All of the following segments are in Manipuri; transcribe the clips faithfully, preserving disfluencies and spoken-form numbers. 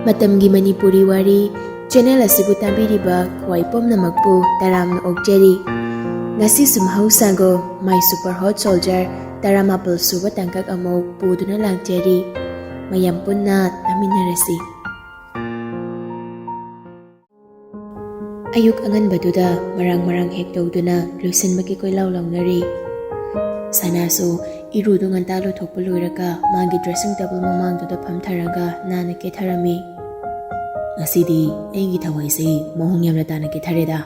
ꯃꯇꯝꯒꯤ ꯃꯅꯤꯄꯨꯔꯤ ꯋꯥꯔꯤ ꯆꯦꯅꯦꯜ ꯑꯁꯤꯕꯨ ꯇꯥꯕꯤꯔꯤꯕ ꯈ꯭ꯋꯥꯏ ꯄꯨꯝꯅꯃꯛꯄꯨ ꯇꯔꯥꯝꯅ ꯑꯣꯛꯆꯔꯤ꯫ ꯉꯁꯤꯁꯨ ꯃꯍꯧꯁꯥꯒꯨꯝ My Super Hot Soldier ꯇꯔꯥꯃꯥꯄꯜ ꯁꯨꯕ ꯇꯥꯡꯀꯛ ꯑꯃꯨꯛ ꯄꯨꯗꯨꯅ ꯂꯥꯛꯆꯔꯤ꯫ ꯃꯌꯥꯝ ꯄꯨꯟꯅ ꯇꯥꯃꯤꯟꯅꯔꯁꯤ꯫ ꯑꯌꯨꯛ ꯑꯉꯟꯕꯗꯨꯗ ꯃꯔꯥꯡ ꯃꯔꯥꯡ ꯍꯦꯛ ꯇꯧꯗꯨꯅ ꯂꯣꯏꯁꯤꯟꯕꯒꯤ ꯀꯣꯏꯂꯥꯎ ꯂꯥꯎꯅꯔꯤ꯫ ꯁꯅꯥꯁꯨ ꯏꯔꯨꯗꯨ ꯉꯟꯇꯥ ꯂꯨꯊꯣꯛꯄ ꯂꯣꯏꯔꯒ ꯃꯥꯒꯤ dressing table ꯃꯃꯥꯡꯗꯨꯗ ꯐꯝꯊꯔꯒ ꯅꯥꯟꯅ ꯀꯦꯊꯔꯝꯃꯤ꯫ "ꯉꯁꯤꯗꯤ ꯑꯩꯒꯤ ꯊꯋꯥꯏꯁꯦ ꯃꯑꯣꯡ ꯌꯥꯝꯅ ꯇꯥꯅ ꯀꯦꯊꯔꯦꯗ꯫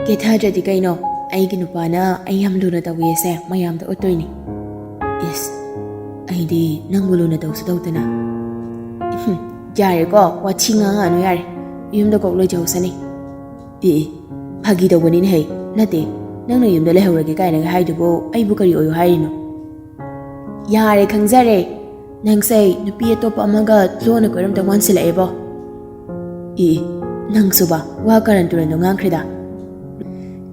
ꯀꯦꯊꯗ꯭ꯔꯗꯤ ꯀꯩꯅꯣ, ꯑꯩꯒꯤ ꯅꯨꯄꯥꯅ ꯑꯩ ꯌꯥꯝ ꯂꯨꯅ ꯇꯧꯋꯦꯁꯦ ꯃꯌꯥꯝꯗ ꯎꯠꯇꯣꯏꯅꯤ꯫ ꯏꯁ, ꯑꯩꯗꯤ ꯅꯪꯕꯨ ꯂꯨꯅ ꯇꯧꯁꯨ ꯇꯧꯗꯅ꯫" "ꯍꯨꯝ, ꯌꯥꯔꯦꯀꯣ, ꯋꯥꯊꯤ ꯉꯥꯡꯉꯛꯑꯅꯨ ꯌꯥꯔꯦ꯫ ꯌꯨꯝꯗ ꯀꯣꯛ ꯂꯣꯏꯖꯍꯧꯁꯅꯤ꯫" "ꯑꯦ, ꯑꯦ, ꯐꯥꯒꯤ ꯇꯧꯕꯅꯤꯅꯦ ꯍꯩ꯫ ꯅꯠꯇꯦ, ꯅꯪꯅ ꯌꯨꯝꯗ ꯂꯩꯍꯧꯔꯒꯦ ꯀꯥꯏꯅꯒ ꯍꯥꯏꯗꯨꯕꯨ ꯑꯩꯕꯨ ꯀꯔꯤ ꯑꯣꯏꯌꯨ ꯍꯥꯏꯔꯤꯅꯣ?" "ꯌꯥꯔꯦ, ꯈꯪꯖꯔꯦ꯫ ꯅꯪꯁꯦ ꯅꯨꯄꯤ ꯑꯇꯣꯞꯄ ꯑꯃꯒ ꯂꯣꯟꯅ ꯀꯣꯏꯔꯝꯗꯧ ꯃꯥꯟꯁꯤꯜꯂꯛꯑꯦꯕꯣ꯫" "ꯑꯦ, ꯑꯦ, ꯅꯪꯁꯨꯕ ꯋꯥ ꯀꯥꯔꯟ ꯇꯨꯔꯟꯗꯣ ꯉꯥꯡꯈ꯭ꯔꯦꯗ꯫"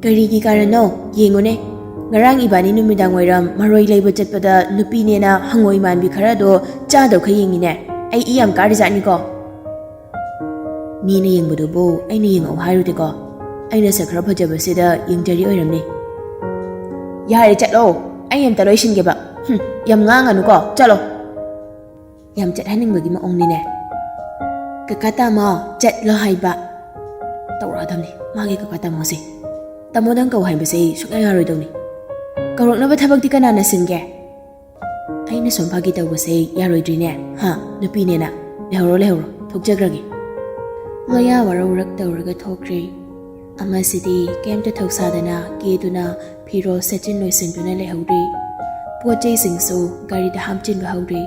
"ꯀꯔꯤꯒꯤ ꯀꯥꯔꯟꯅꯣ? ꯌꯦꯡꯉꯨꯅꯦ, ꯉꯔꯥꯡ ꯏꯕꯥꯅꯤ ꯅꯨꯃꯤꯗꯥꯡ ꯋꯥꯏꯔꯝ ꯃꯔꯣꯏ ꯂꯩꯕ ꯆꯠꯄꯗ ꯅꯨꯄꯤꯅꯦꯅ ꯍꯪꯉꯣꯏ ꯃꯥꯟꯕꯤ ꯈꯔꯗꯣ ꯆꯥꯗꯧꯈꯩ ꯌꯦꯡꯉꯤꯅꯦ꯫ ꯑꯩ ꯏ ꯌꯥꯝ ꯀꯥꯔꯤꯖꯥꯠꯅꯤꯀꯣ꯫" "ꯃꯤꯅ ꯌꯦꯡꯕꯗꯨꯕꯨ ꯑꯩꯅ ꯌꯦꯡꯉꯛꯑꯣ ꯍꯥꯏꯔꯨꯗꯦꯀꯣ꯫ ꯑꯩꯅ ꯁꯛ ꯈꯔ ꯐꯖꯕꯁꯤꯗ ꯌꯦꯡꯖꯔꯤ ꯑꯣꯏꯔꯝꯅꯤ꯫" "ꯌꯥꯔꯦ, ꯆꯠꯂꯣ꯫ ꯑꯩ ꯑꯝꯇ ꯂꯣꯏꯁꯤꯟꯒꯦꯕ꯫ ꯍꯨꯝ, ꯌꯥꯝ ꯉꯥꯡꯉꯅꯨꯀꯣ, ꯆꯠꯂꯣ꯫" ꯌꯥꯝ ꯆꯠꯍꯟꯅꯤꯡꯕꯒꯤ ꯃꯑꯣꯡꯅꯤꯅꯦ꯫ "ꯀꯀꯥ ꯇꯥꯃꯣ, ꯆꯠꯂꯣ ꯍꯥꯏꯕ꯫" ꯇꯧꯔꯛꯑꯗꯕꯅꯤ ꯃꯥꯒꯤ ꯀꯀꯥ ꯇꯥꯃꯣꯁꯦ꯫ ꯇꯥꯃꯣꯗꯪ ꯀꯧ ꯍꯥꯏꯕꯁꯦ ꯑꯩ ꯁꯨꯡꯌꯥ ꯌꯥꯔꯣꯏꯗꯧꯅꯤ꯫ "ꯀꯧꯔꯛꯅꯕ ꯊꯕꯛꯇꯤ ꯀꯅꯥꯅ ꯁꯤꯟꯒꯦ?" "ꯑꯩꯅ ꯁꯨꯝ ꯐꯥꯒꯤ ꯇꯧꯕꯁꯦ ꯌꯥꯔꯣꯏꯗ꯭ꯔꯤꯅꯦ, ꯍꯥ? ꯅꯨꯄꯤꯅꯦꯅ꯫ ꯂꯩꯍꯧꯔꯣ, ꯂꯩꯍꯧꯔꯣ, ꯊꯣꯛꯆꯈ꯭ꯔꯒꯦ꯫" ꯂꯣꯌꯥ ꯋꯥꯔꯧꯔꯛ ꯇꯧꯔꯒ ꯊꯣꯛꯈ꯭ꯔꯦ꯫ ꯑꯃꯁꯤꯗꯤ ꯀꯩꯝꯇ ꯊꯧꯁꯥꯗꯅ ꯀꯦꯗꯨꯅ ꯐꯤꯔꯣꯜ ꯁꯦꯠꯆꯤꯟ ꯂꯣꯏꯁꯤꯟꯗꯨꯅ ꯂꯩꯍꯧꯔꯤ꯫ ꯄꯣꯠ ꯆꯩꯁꯤꯡꯁꯨ ꯒꯥꯔꯤꯗ ꯍꯥꯞꯆꯤꯟꯕ ꯍꯧꯔꯤ꯫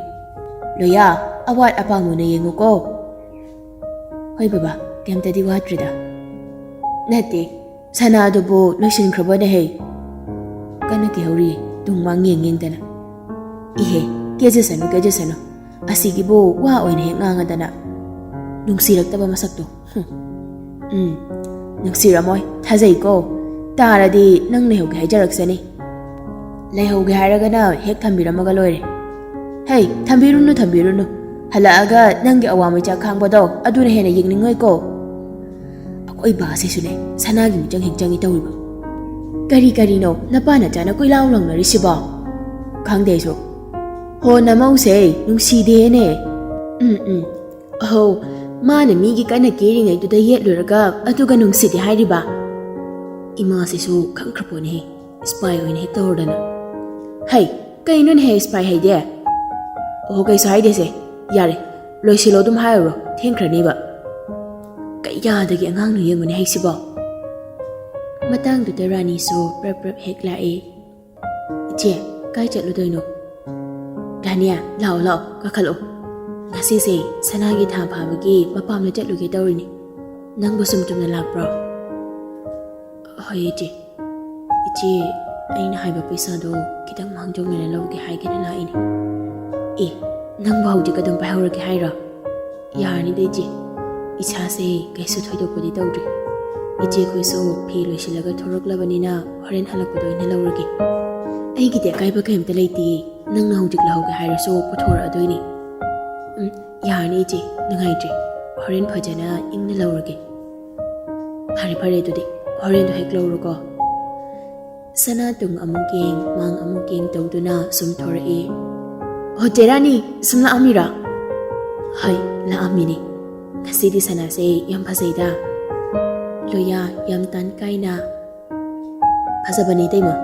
"ꯂꯣꯌꯥ, ꯑꯋꯥꯠ ꯑꯄꯥ ꯃꯨꯟꯅ ꯌꯦꯡꯉꯨꯀꯣ꯫" "ꯍꯣꯏ ꯕꯕꯥ, ꯀꯩꯝꯇꯗꯤ ꯋꯥꯠꯇ꯭ꯔꯤꯗ꯫" "ꯅꯠꯇꯦ, ꯁꯅꯥꯗꯨꯕꯨ ꯂꯣꯏꯁꯤꯟꯈ꯭ꯔꯕꯅꯦ ꯍꯦ?" "ꯀꯟꯅ ꯀꯤꯍꯧꯔꯤ, ꯇꯨꯡ ꯃꯥꯡ ꯌꯦꯡ ꯌꯦꯡꯗꯅ꯫" "ꯏꯍꯦ, ꯀꯦꯖꯁꯅꯨ, ꯀꯦꯖꯁꯅꯨ꯫ ꯑꯁꯤꯒꯤꯕꯨ ꯋꯥ ꯑꯣꯏꯅ ꯍꯦꯛ ꯉꯥꯡꯉꯗꯅ꯫ ꯅꯨꯡꯁꯤꯔꯛꯇꯕ ꯃꯁꯛꯇꯣ꯫ ꯍꯨꯝ꯫ ꯎꯝ, ꯅꯨꯡꯁꯤꯔꯝꯃꯣꯏ, ꯊꯥꯖꯩꯀꯣ꯫ ꯇꯥꯔꯗꯤ ꯅꯪ ꯂꯩꯍꯧꯒꯦ ꯍꯥꯏꯖꯔꯛꯁꯅꯤ꯫ ꯂꯩꯍꯧꯒꯦ ꯍꯥꯏꯔꯒꯅ ꯍꯦꯛ ꯊꯝꯕꯤꯔꯝꯃꯒ ꯂꯣꯏꯔꯦ꯫ ꯍꯩ, ꯊꯝꯕꯤꯔꯨꯅꯨ, ꯊꯝꯕꯤꯔꯨꯅꯨ꯫ ꯍꯜꯂꯛꯑꯒ ꯅꯪꯒꯤ ꯑꯋꯥ ꯃꯩꯆꯥꯛ ꯈꯥꯡꯕꯗꯣ ꯑꯗꯨꯅ ꯍꯦꯟꯅ ꯌꯦꯡꯅꯤꯡꯉꯣꯏꯀꯣ꯫ ꯑꯩꯈꯣꯏ ꯕꯥꯁꯤꯁꯨꯅꯦ, ꯁꯅꯥꯒꯤ ꯃꯤꯆꯪ ꯍꯦꯛ ꯆꯪꯉꯤ ꯇꯧꯔꯤꯕ꯫ ꯀꯔꯤ ꯀꯔꯤꯅꯣ ꯅꯄꯥ ꯅꯆꯥꯅ ꯀꯣꯏꯂꯥꯎ ꯂꯥꯎꯅꯔꯤꯁꯤꯕꯣ? ꯈꯪꯗꯦ ꯑꯩꯁꯨ꯫ ꯍꯣ ꯅꯃꯧꯁꯦ, ꯅꯨꯡꯁꯤꯗꯦꯅꯦ꯫ ꯎꯝ ꯎꯝ꯫ ꯑꯍꯧ, ꯃꯥꯅ ꯃꯤꯒꯤ ꯀꯟꯅ ꯀꯦꯔꯤꯉꯩꯗꯨꯗ ꯌꯦꯠꯂꯨꯔꯒ ꯑꯗꯨꯒ ꯅꯨꯡꯁꯤꯗꯦ ꯍꯥꯏꯔꯤꯕ? ꯏꯃꯥꯁꯤꯁꯨ ꯈꯪꯈ꯭ꯔ ꯄꯣꯠꯅꯤꯍꯦ, ꯏꯁꯄꯥꯏ ꯑꯣꯏꯅ ꯍꯦꯛ ꯇꯧꯔꯗꯅ꯫ ꯍꯩ, ꯀꯩꯅꯣꯅꯦꯍꯦ ꯏꯁꯄꯥꯏ ꯍꯥꯏꯗꯦ? ꯑꯣ, ꯀꯩꯁꯨ ꯍꯥꯏꯗꯦꯁꯦ꯫ ꯌꯥꯔꯦ, ꯂꯣꯏꯁꯤꯜꯂꯣ ꯑꯗꯨꯝ ꯍꯥꯏꯔꯨꯔꯣ, ꯊꯦꯡꯈ꯭ꯔꯅꯤꯕ꯫ ꯀꯩꯌꯥꯗꯒꯤ ꯑꯉꯥꯡꯅꯣ ꯌꯦꯡꯉꯨꯅꯦ ꯍꯩꯁꯤꯕꯣ꯫ ꯃꯇꯥꯡꯗꯨꯗ ꯔꯥꯅꯤꯁꯨ ꯄ꯭ꯔꯞ ꯄ꯭ꯔꯞ ꯍꯦꯛ ꯂꯥꯛꯑꯦ꯫ "ꯏꯆꯦ, ꯀꯥꯏ ꯆꯠꯂꯨꯗꯣꯏꯅꯣ?" "ꯔꯥꯅꯤ, ꯂꯥꯛꯑꯣ, ꯂꯥꯛꯑꯣ, ꯀꯥꯈꯠꯂꯛꯑꯣ꯫ ꯉꯁꯤꯁꯦ ꯁꯅꯥꯒꯤ ꯊꯥ ꯐꯥꯕꯒꯤ ꯃꯄꯥꯝꯗ ꯆꯠꯂꯨꯒꯦ ꯇꯧꯔꯤꯅꯤ꯫ ꯅꯪꯕꯨ ꯁꯨꯝ ꯆꯨꯝꯅ ꯂꯥꯛꯄ꯭ꯔꯣ?" "ꯍꯣꯏ, ꯏꯆꯦ꯫ ꯏꯆꯦ, ꯑꯩꯅ ꯍꯥꯏꯕ ꯄꯩꯁꯥꯗꯣ ꯈꯤꯇꯪ ꯃꯥꯡꯖꯧꯅꯅ ꯂꯧꯒꯦ ꯍꯥꯏꯒꯦꯅ ꯂꯥꯛꯏꯅꯤ꯫" "ꯑꯦ, ꯅꯪꯕꯨ ꯍꯧꯖꯤꯛ ꯑꯗꯨꯝ ꯄꯥꯏꯍꯧꯔꯒꯦ ꯍꯥꯏꯔꯣ?" "ꯌꯥꯔꯅꯤꯗ ꯏꯆꯦ, ꯏꯁꯥꯁꯦ ꯀꯩꯁꯨ ꯊꯣꯏꯗꯣꯛꯄꯗꯤ ꯇꯧꯗ꯭ꯔꯤ꯫ ꯏꯆꯦꯈꯣꯏꯁꯨ ꯐꯤ ꯂꯣꯏꯁꯤꯜꯂꯒ ꯊꯣꯔꯛꯂꯕꯅꯤꯅ ꯍꯣꯔꯦꯟ ꯍꯜꯂꯛꯄꯗ ꯑꯣꯏꯅ ꯂꯧꯔꯒꯦ꯫ ꯑꯩꯒꯤꯗꯤ ꯑꯀꯥꯏꯕ ꯀꯩꯝꯇ ꯂꯩꯇꯦ, ꯅꯪꯅ ꯍꯧꯖꯤꯛ ꯂꯧꯍꯧꯒꯦ ꯍꯥꯏꯔꯁꯨ ꯄꯨꯊꯣꯔꯛꯑꯗꯣꯏꯅꯤ꯫" "ꯎꯝ, ꯌꯥꯔꯅꯤ ꯏꯆꯦ, ꯅꯨꯡꯉꯥꯏꯇ꯭ꯔꯦ, ꯍꯣꯔꯦꯟ ꯐꯖꯅ ꯏꯪꯅ ꯂꯧꯔꯒꯦ꯫" "ꯐꯔꯦ ꯐꯔꯦ, ꯑꯗꯨꯗꯤ ꯍꯣꯔꯦꯟꯗꯣ ꯍꯦꯛ ꯂꯧꯔꯣꯀꯣ꯫" ꯁꯅꯥ ꯇꯨꯡ ꯑꯃꯨꯛ ꯌꯦꯡ, ꯃꯥꯡ ꯑꯃꯨꯛ ꯌꯦꯡ ꯇꯧꯗꯨꯅ ꯁꯨꯝ ꯊꯣꯔꯛꯏ꯫ "ꯍꯣ ꯆꯦ ꯔꯥꯅꯤ, ꯁꯨꯝ ꯂꯥꯛꯑꯝꯃꯤꯔꯥ?" "ꯍꯣꯏ, ꯂꯥꯛꯑꯝꯃꯤꯅꯦ꯫ ꯉꯁꯤꯗꯤ ꯁꯅꯥꯁꯦ ꯌꯥꯝ ꯐꯖꯩꯗ꯫ ꯂꯣꯌꯥ ꯌꯥꯝ ꯇꯥꯟ ꯀꯥꯏꯅ꯫" "ꯐꯖꯕꯅꯤ ꯏꯇꯩꯃ,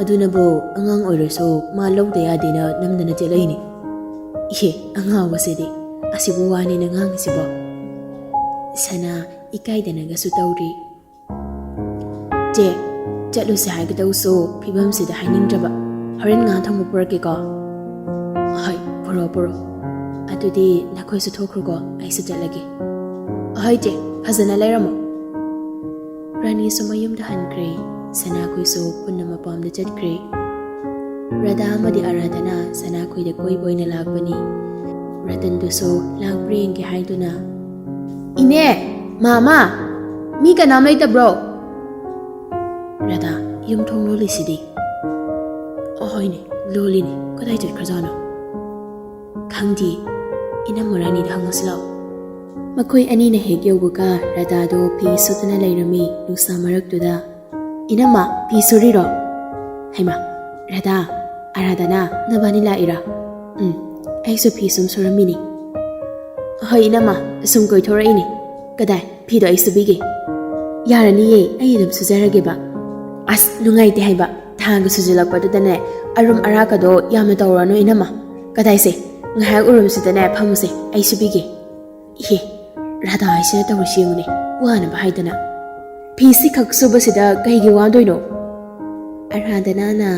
ꯑꯗꯨꯅꯕꯨ ꯑꯉꯥꯡ ꯑꯣꯏꯔꯁꯨ ꯃꯥ ꯂꯧꯗ ꯌꯥꯗꯦꯅ ꯅꯝꯗꯅ ꯆꯦꯜꯂꯛꯏꯅꯤ꯫" "ꯏꯍꯦ, ꯑꯉꯥꯎꯕꯁꯤꯗꯤ, ꯑꯁꯤꯕꯨ ꯋꯥꯅꯦꯅ ꯉꯥꯡꯉꯤꯁꯤꯕꯣ?" ꯁꯅꯥ ꯏꯀꯥꯏꯗꯅꯒꯁꯨ ꯇꯧꯔꯤ꯫ "ꯆꯦ, ꯆꯠꯂꯨꯁꯦ ꯍꯥꯏꯒꯗꯧꯁꯨ ꯐꯤꯕꯝꯁꯤꯗ ꯍꯥꯏꯅꯤꯡꯗ꯭ꯔꯕ꯫ ꯍꯣꯔꯦꯟ ꯉꯥ ꯊꯣꯡꯕ ꯄꯨꯔꯛꯀꯦꯀꯣ?" "ꯍꯣꯏ, ꯄꯨꯔꯛꯑꯣ, ꯄꯨꯔꯛꯑꯣ꯫ ꯑꯗꯨꯗꯤ ꯅꯈꯣꯏꯁꯨ ꯊꯣꯛꯈ꯭ꯔꯣꯀꯣ, ꯑꯩꯁꯨ ꯆꯠꯂꯒꯦ꯫" "ꯍꯣꯏ ꯆꯦ, ꯐꯖꯅ ꯂꯩꯔꯝꯃꯣ꯫" ꯔꯥꯅꯤꯁꯨ ꯃꯌꯨꯝꯗ ꯍꯟꯈ꯭ꯔꯦ꯫ ꯁꯅꯥꯈꯣꯏꯁꯨ ꯄꯨꯟꯅ ꯃꯄꯥꯝꯗ ꯆꯠꯈ꯭ꯔꯦ꯫ ꯔꯥꯙꯥ ꯑꯃꯗꯤ ꯑꯔꯥꯙꯅ ꯁꯅꯥꯈꯣꯏꯗ ꯀꯣꯏꯕ ꯑꯣꯏꯅ ꯂꯥꯛꯄꯅꯤ꯫ ꯔꯇꯟꯗꯨꯁꯨ ꯂꯥꯛꯄ꯭ꯔꯥ ꯌꯦꯡꯒꯦ ꯍꯥꯏꯗꯨꯅ, "ꯏꯅꯦ, ꯃꯥꯃ, ꯃꯤ ꯀꯅꯥꯝ ꯂꯩꯇꯕ꯭ꯔꯣ?" "ꯔꯥꯙꯥ, ꯌꯨꯝ ꯊꯣꯡ ꯂꯣꯜꯂꯤꯁꯤꯗꯤ?" "ꯑꯍꯣꯏꯅꯦ, ꯂꯣꯜꯂꯤꯅꯦ꯫ ꯀꯗꯥꯏ ꯆꯠꯈ꯭ꯔꯖꯥꯠꯅꯣ?" "ꯈꯪꯗꯦ꯫ ꯏꯅꯝꯃ ꯔꯥꯅꯤꯗ ꯍꯪꯉꯨꯁꯤ ꯂꯥꯛꯑꯣ꯫ ꯃꯈꯣꯏ ꯑꯅꯤꯅ ꯍꯦꯛ ꯌꯧꯕꯒ ꯔꯥꯙꯥꯗꯣ ꯐꯤ ꯁꯨꯗꯨꯅ ꯂꯩꯔꯝꯃꯤ ꯅꯨꯡꯁꯥ ꯃꯔꯛꯇꯨꯗ꯫ "ꯏꯅꯝꯃ, ꯐꯤ ꯁꯨꯔꯤꯔꯣ?" "ꯍꯩꯃꯥ, ꯔꯥꯙꯥ, ꯑꯔꯥꯙꯅꯥ, ꯅꯕꯥꯅꯤ ꯂꯥꯛꯏꯔꯥ?" "ꯎꯝ, ꯑꯩꯁꯨ ꯐꯤ ꯁꯨꯝ ꯁꯨꯔꯝꯃꯤꯅꯤ꯫" "ꯍꯣꯏ ꯏꯅꯝꯃ, ꯁꯨꯝ ꯀꯣꯏꯊꯣꯔꯛꯏꯅꯤ꯫ ꯀꯗꯥꯏ, ꯐꯤꯗꯣ ꯑꯩ ꯁꯨꯕꯤꯒꯦ꯫" "ꯌꯥꯔꯅꯤꯌꯦ, ꯑꯩ ꯑꯗꯨꯝ ꯁꯨꯖꯔꯒꯦꯕ꯫" "ꯑꯁ, ꯅꯨꯡꯉꯥꯏꯇꯦ ꯍꯥꯏꯕ, ꯊꯥꯒ ꯁꯨꯖꯤꯜꯂꯛꯄꯗꯨꯗꯅꯦ, ꯑꯔꯨꯝ ꯑꯔꯥꯛꯀꯗꯣ ꯌꯥꯝꯅ ꯇꯧꯔꯅꯨ ꯏꯅꯝꯃ꯫ ꯀꯗꯥꯏꯁꯦ, ꯉꯥꯏꯍꯥꯛ ꯎꯔꯨꯝꯁꯤꯗꯅꯦ ꯐꯝꯃꯨꯁꯦ, ꯑꯩ ꯁꯨꯕꯤꯒꯦ꯫" "ꯏꯍꯦ, ꯔꯥꯙꯥ ꯍꯥꯏꯁꯤꯅ ꯇꯧꯔꯤꯁꯤ ꯌꯦꯡꯉꯨꯅꯦ, ꯋꯥꯅꯕ ꯍꯥꯏꯗꯅ꯫ ꯐꯤꯁꯤ ꯈꯛ ꯁꯨꯕꯁꯤꯗ ꯀꯩꯒꯤ ꯋꯥꯗꯣꯏꯅꯣ?" ꯑꯔꯥꯙꯅꯥꯅ,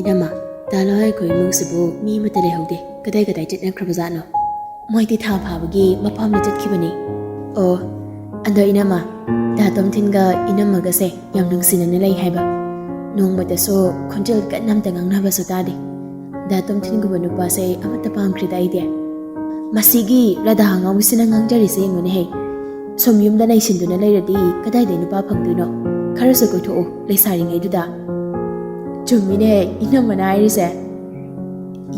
"ꯏꯅꯝꯃ, ꯗꯥ ꯂꯋꯥꯏꯈꯣꯏ ꯏꯃꯨꯡꯁꯤꯕꯨ ꯃꯤ ꯑꯃꯠꯇ ꯂꯩꯍꯧꯗꯦ, ꯀꯗꯥꯏ ꯀꯗꯥꯏ ꯆꯠꯅꯈ꯭ꯔꯕꯖꯥꯠꯅꯣ?" "ꯃꯣꯏꯗꯤ ꯊꯥ ꯐꯥꯕꯒꯤ ꯃꯄꯥꯝꯗ ꯆꯠꯈꯤꯕꯅꯤ꯫" "ꯑꯣ, ꯑꯗꯣ ꯏꯅꯝꯃ, ꯗꯥ ꯇꯣꯝꯊꯤꯟꯒ ꯏꯅꯝꯃꯒꯁꯦ ꯌꯥꯝ ꯅꯨꯡꯁꯤꯅꯅ ꯂꯩ ꯍꯥꯏꯕ꯫ ꯅꯣꯡꯃꯇꯁꯨ ꯈꯣꯟꯖꯦꯜ ꯀꯟꯅ ꯑꯝꯇ ꯉꯥꯡꯅꯕꯁꯨ ꯇꯥꯗꯦ꯫ ꯗꯥ ꯇꯣꯝꯊꯤꯟꯒꯨꯝꯕ ꯅꯨꯄꯥꯁꯦ ꯑꯃꯠꯇ ꯄꯥꯝꯈ꯭ꯔꯤꯗ ꯑꯩꯗꯤ꯫ ꯃꯁꯤꯒꯤ ꯔꯥꯙꯥ ꯑꯉꯥꯎꯕꯤꯁꯤꯅ ꯉꯥꯡꯖꯔꯤꯁꯦ ꯌꯦꯡꯉꯨꯅꯦꯍꯦ꯫ ꯁꯨꯝ ꯌꯨꯝꯗ ꯂꯩꯁꯤꯟꯗꯨꯅ ꯂꯩꯔꯗꯤ ꯀꯗꯥꯏꯗꯩ ꯅꯨꯄꯥ ꯐꯪꯗꯣꯏꯅꯣ? ꯈꯔꯁꯨ ꯀꯣꯏꯊꯣꯛꯎ ꯂꯩꯁꯥꯔꯤꯉꯩꯗꯨꯗ꯫" "ꯆꯨꯝꯃꯤꯅꯦ ꯏꯅꯝꯃꯅ ꯍꯥꯏꯔꯤꯁꯦ꯫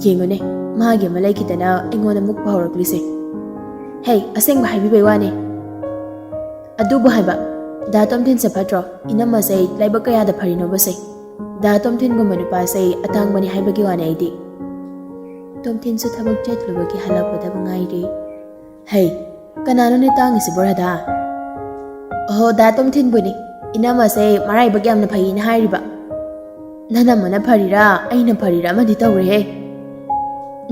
ꯌꯦꯡꯉꯨꯅꯦ, ꯃꯥꯒꯤ ꯑꯃ ꯂꯩꯈꯤꯗꯅ ꯑꯩꯉꯣꯟꯗ ꯃꯨꯛꯄ ꯍꯧꯔꯛꯂꯤꯁꯦ꯫ ꯍꯦ, ꯑꯁꯦꯡꯕ ꯍꯥꯏꯕꯤꯕꯩ ꯋꯥꯅꯦ꯫ ꯑꯗꯨꯕꯨ ꯍꯥꯏꯕ, ꯗꯥ ꯇꯣꯝꯊꯤꯟꯁꯦ ꯐꯠꯇ꯭ꯔꯣ? ꯏꯅꯝꯃꯁꯦ ꯂꯥꯏꯕꯛ ꯀꯌꯥꯗ ꯐꯔꯤꯅꯣꯕꯁꯦ? ꯗꯥ ꯇꯣꯝꯊꯤꯟꯒꯨꯝꯕ ꯅꯨꯄꯥꯁꯦ ꯑꯇꯥꯡꯕꯅꯤ ꯍꯥꯏꯕꯒꯤ ꯋꯥꯅꯦ ꯑꯩꯗꯤ꯫" "ꯇꯣꯝꯊꯤꯟꯁꯨ ꯊꯕꯛ ꯆꯠꯂꯨꯕꯒꯤ ꯍꯜꯂꯛꯄꯗꯕꯨ ꯉꯥꯏꯔꯤ꯫" "ꯍꯩ, ꯀꯅꯥꯅꯣꯅꯦ ꯇꯥꯡꯉꯤꯁꯤꯕꯣ ꯔꯥꯙꯥ?" "ꯑꯣꯍꯣ, ꯗꯥ ꯇꯣꯝꯊꯤꯟꯕꯨꯅꯤ꯫ ꯏꯅꯝꯃꯁꯦ ꯃꯔꯥꯏꯕꯛ ꯌꯥꯝꯅ ꯐꯩꯅ ꯍꯥꯏꯔꯤꯕ꯫" "ꯅꯅꯝꯃꯅ ꯐꯔꯤꯔꯥ, ꯑꯩꯅ ꯐꯔꯤꯔꯥ ꯑꯃꯗꯤ ꯇꯧꯔꯦꯍꯦ꯫"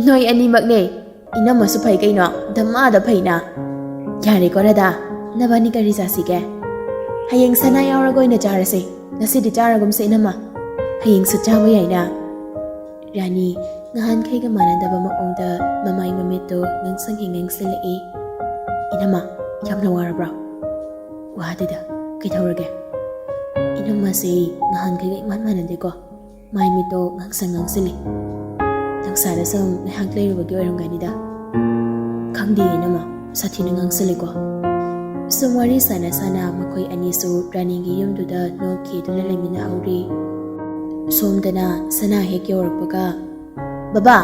"ꯅꯣꯏ ꯑꯅꯤꯃꯛꯅꯦ꯫ ꯏꯅꯝꯃꯁꯨ ꯐꯩ ꯀꯩꯅꯣ, ꯗꯃꯥꯗ ꯐꯩꯅ꯫" "ꯌꯥꯔꯦꯀꯣ ꯔꯥꯙꯥ, ꯅꯕꯥꯅꯤ ꯀꯔꯤ ꯆꯥꯁꯤꯒꯦ? ꯍꯌꯦꯡ ꯁꯅꯥ ꯌꯥꯎꯔꯒ ꯑꯣꯏꯅ ꯆꯥꯔꯁꯦ꯫ ꯉꯁꯤꯗꯤ ꯆꯥꯔꯒꯨꯝꯁꯦ ꯏꯅꯝꯃ꯫ ꯍꯌꯦꯡꯁꯨ ꯆꯥꯕ ꯌꯥꯏꯅ꯫" ꯔꯥꯅꯤ ꯉꯍꯥꯟꯈꯩꯒ ꯃꯥꯟꯅꯗꯕ ꯃꯑꯣꯡꯗ ꯃꯃꯥꯏ ꯃꯃꯤꯠꯇꯣ ꯉꯥꯡꯁꯪꯒꯤ ꯉꯥꯡꯁꯤꯜꯂꯛꯏ꯫ "ꯏꯅꯝꯃ, ꯌꯥꯝꯅ ꯋꯥꯔꯕ꯭ꯔꯣ?" "ꯋꯥꯗꯦꯗ, ꯀꯩꯗꯧꯔꯒꯦ?" ꯏꯅꯝꯃꯁꯦ ꯉꯍꯥꯟꯈꯩꯒ ꯏꯃꯥꯟ ꯃꯥꯟꯅꯗꯦꯀꯣ꯫ ꯃꯥꯏ ꯃꯤꯠꯇꯣ ꯉꯥꯡꯁꯪ ꯉꯥꯡꯁꯤꯜꯂꯤ꯫ "ꯅꯨꯡꯁꯥꯗ ꯁꯨꯝ ꯉꯥꯏꯍꯥꯛ ꯂꯩꯔꯨꯕꯒꯤ ꯑꯣꯏꯔꯝꯒꯅꯤꯗ꯫" "ꯈꯪꯗꯦ ꯏꯅꯝꯃ, ꯁꯥꯊꯤꯅ ꯉꯥꯡꯁꯤꯜꯂꯤꯀꯣ꯫" ꯁꯨꯝ ꯋꯥꯔꯤ ꯁꯥꯟꯅ ꯁꯥꯟꯅ ꯃꯈꯣꯏ ꯑꯅꯤꯁꯨ ꯔꯥꯅꯤꯒꯤ ꯌꯨꯝꯗꯨꯗ ꯅꯣꯛꯈꯤꯗꯨꯅ ꯂꯩꯃꯤꯟꯅꯍꯧꯔꯤ꯫ ꯁꯣꯝꯗꯅ ꯁꯅꯥ ꯍꯦꯛ ꯌꯧꯔꯛꯄꯒ, "ꯕꯕꯥ,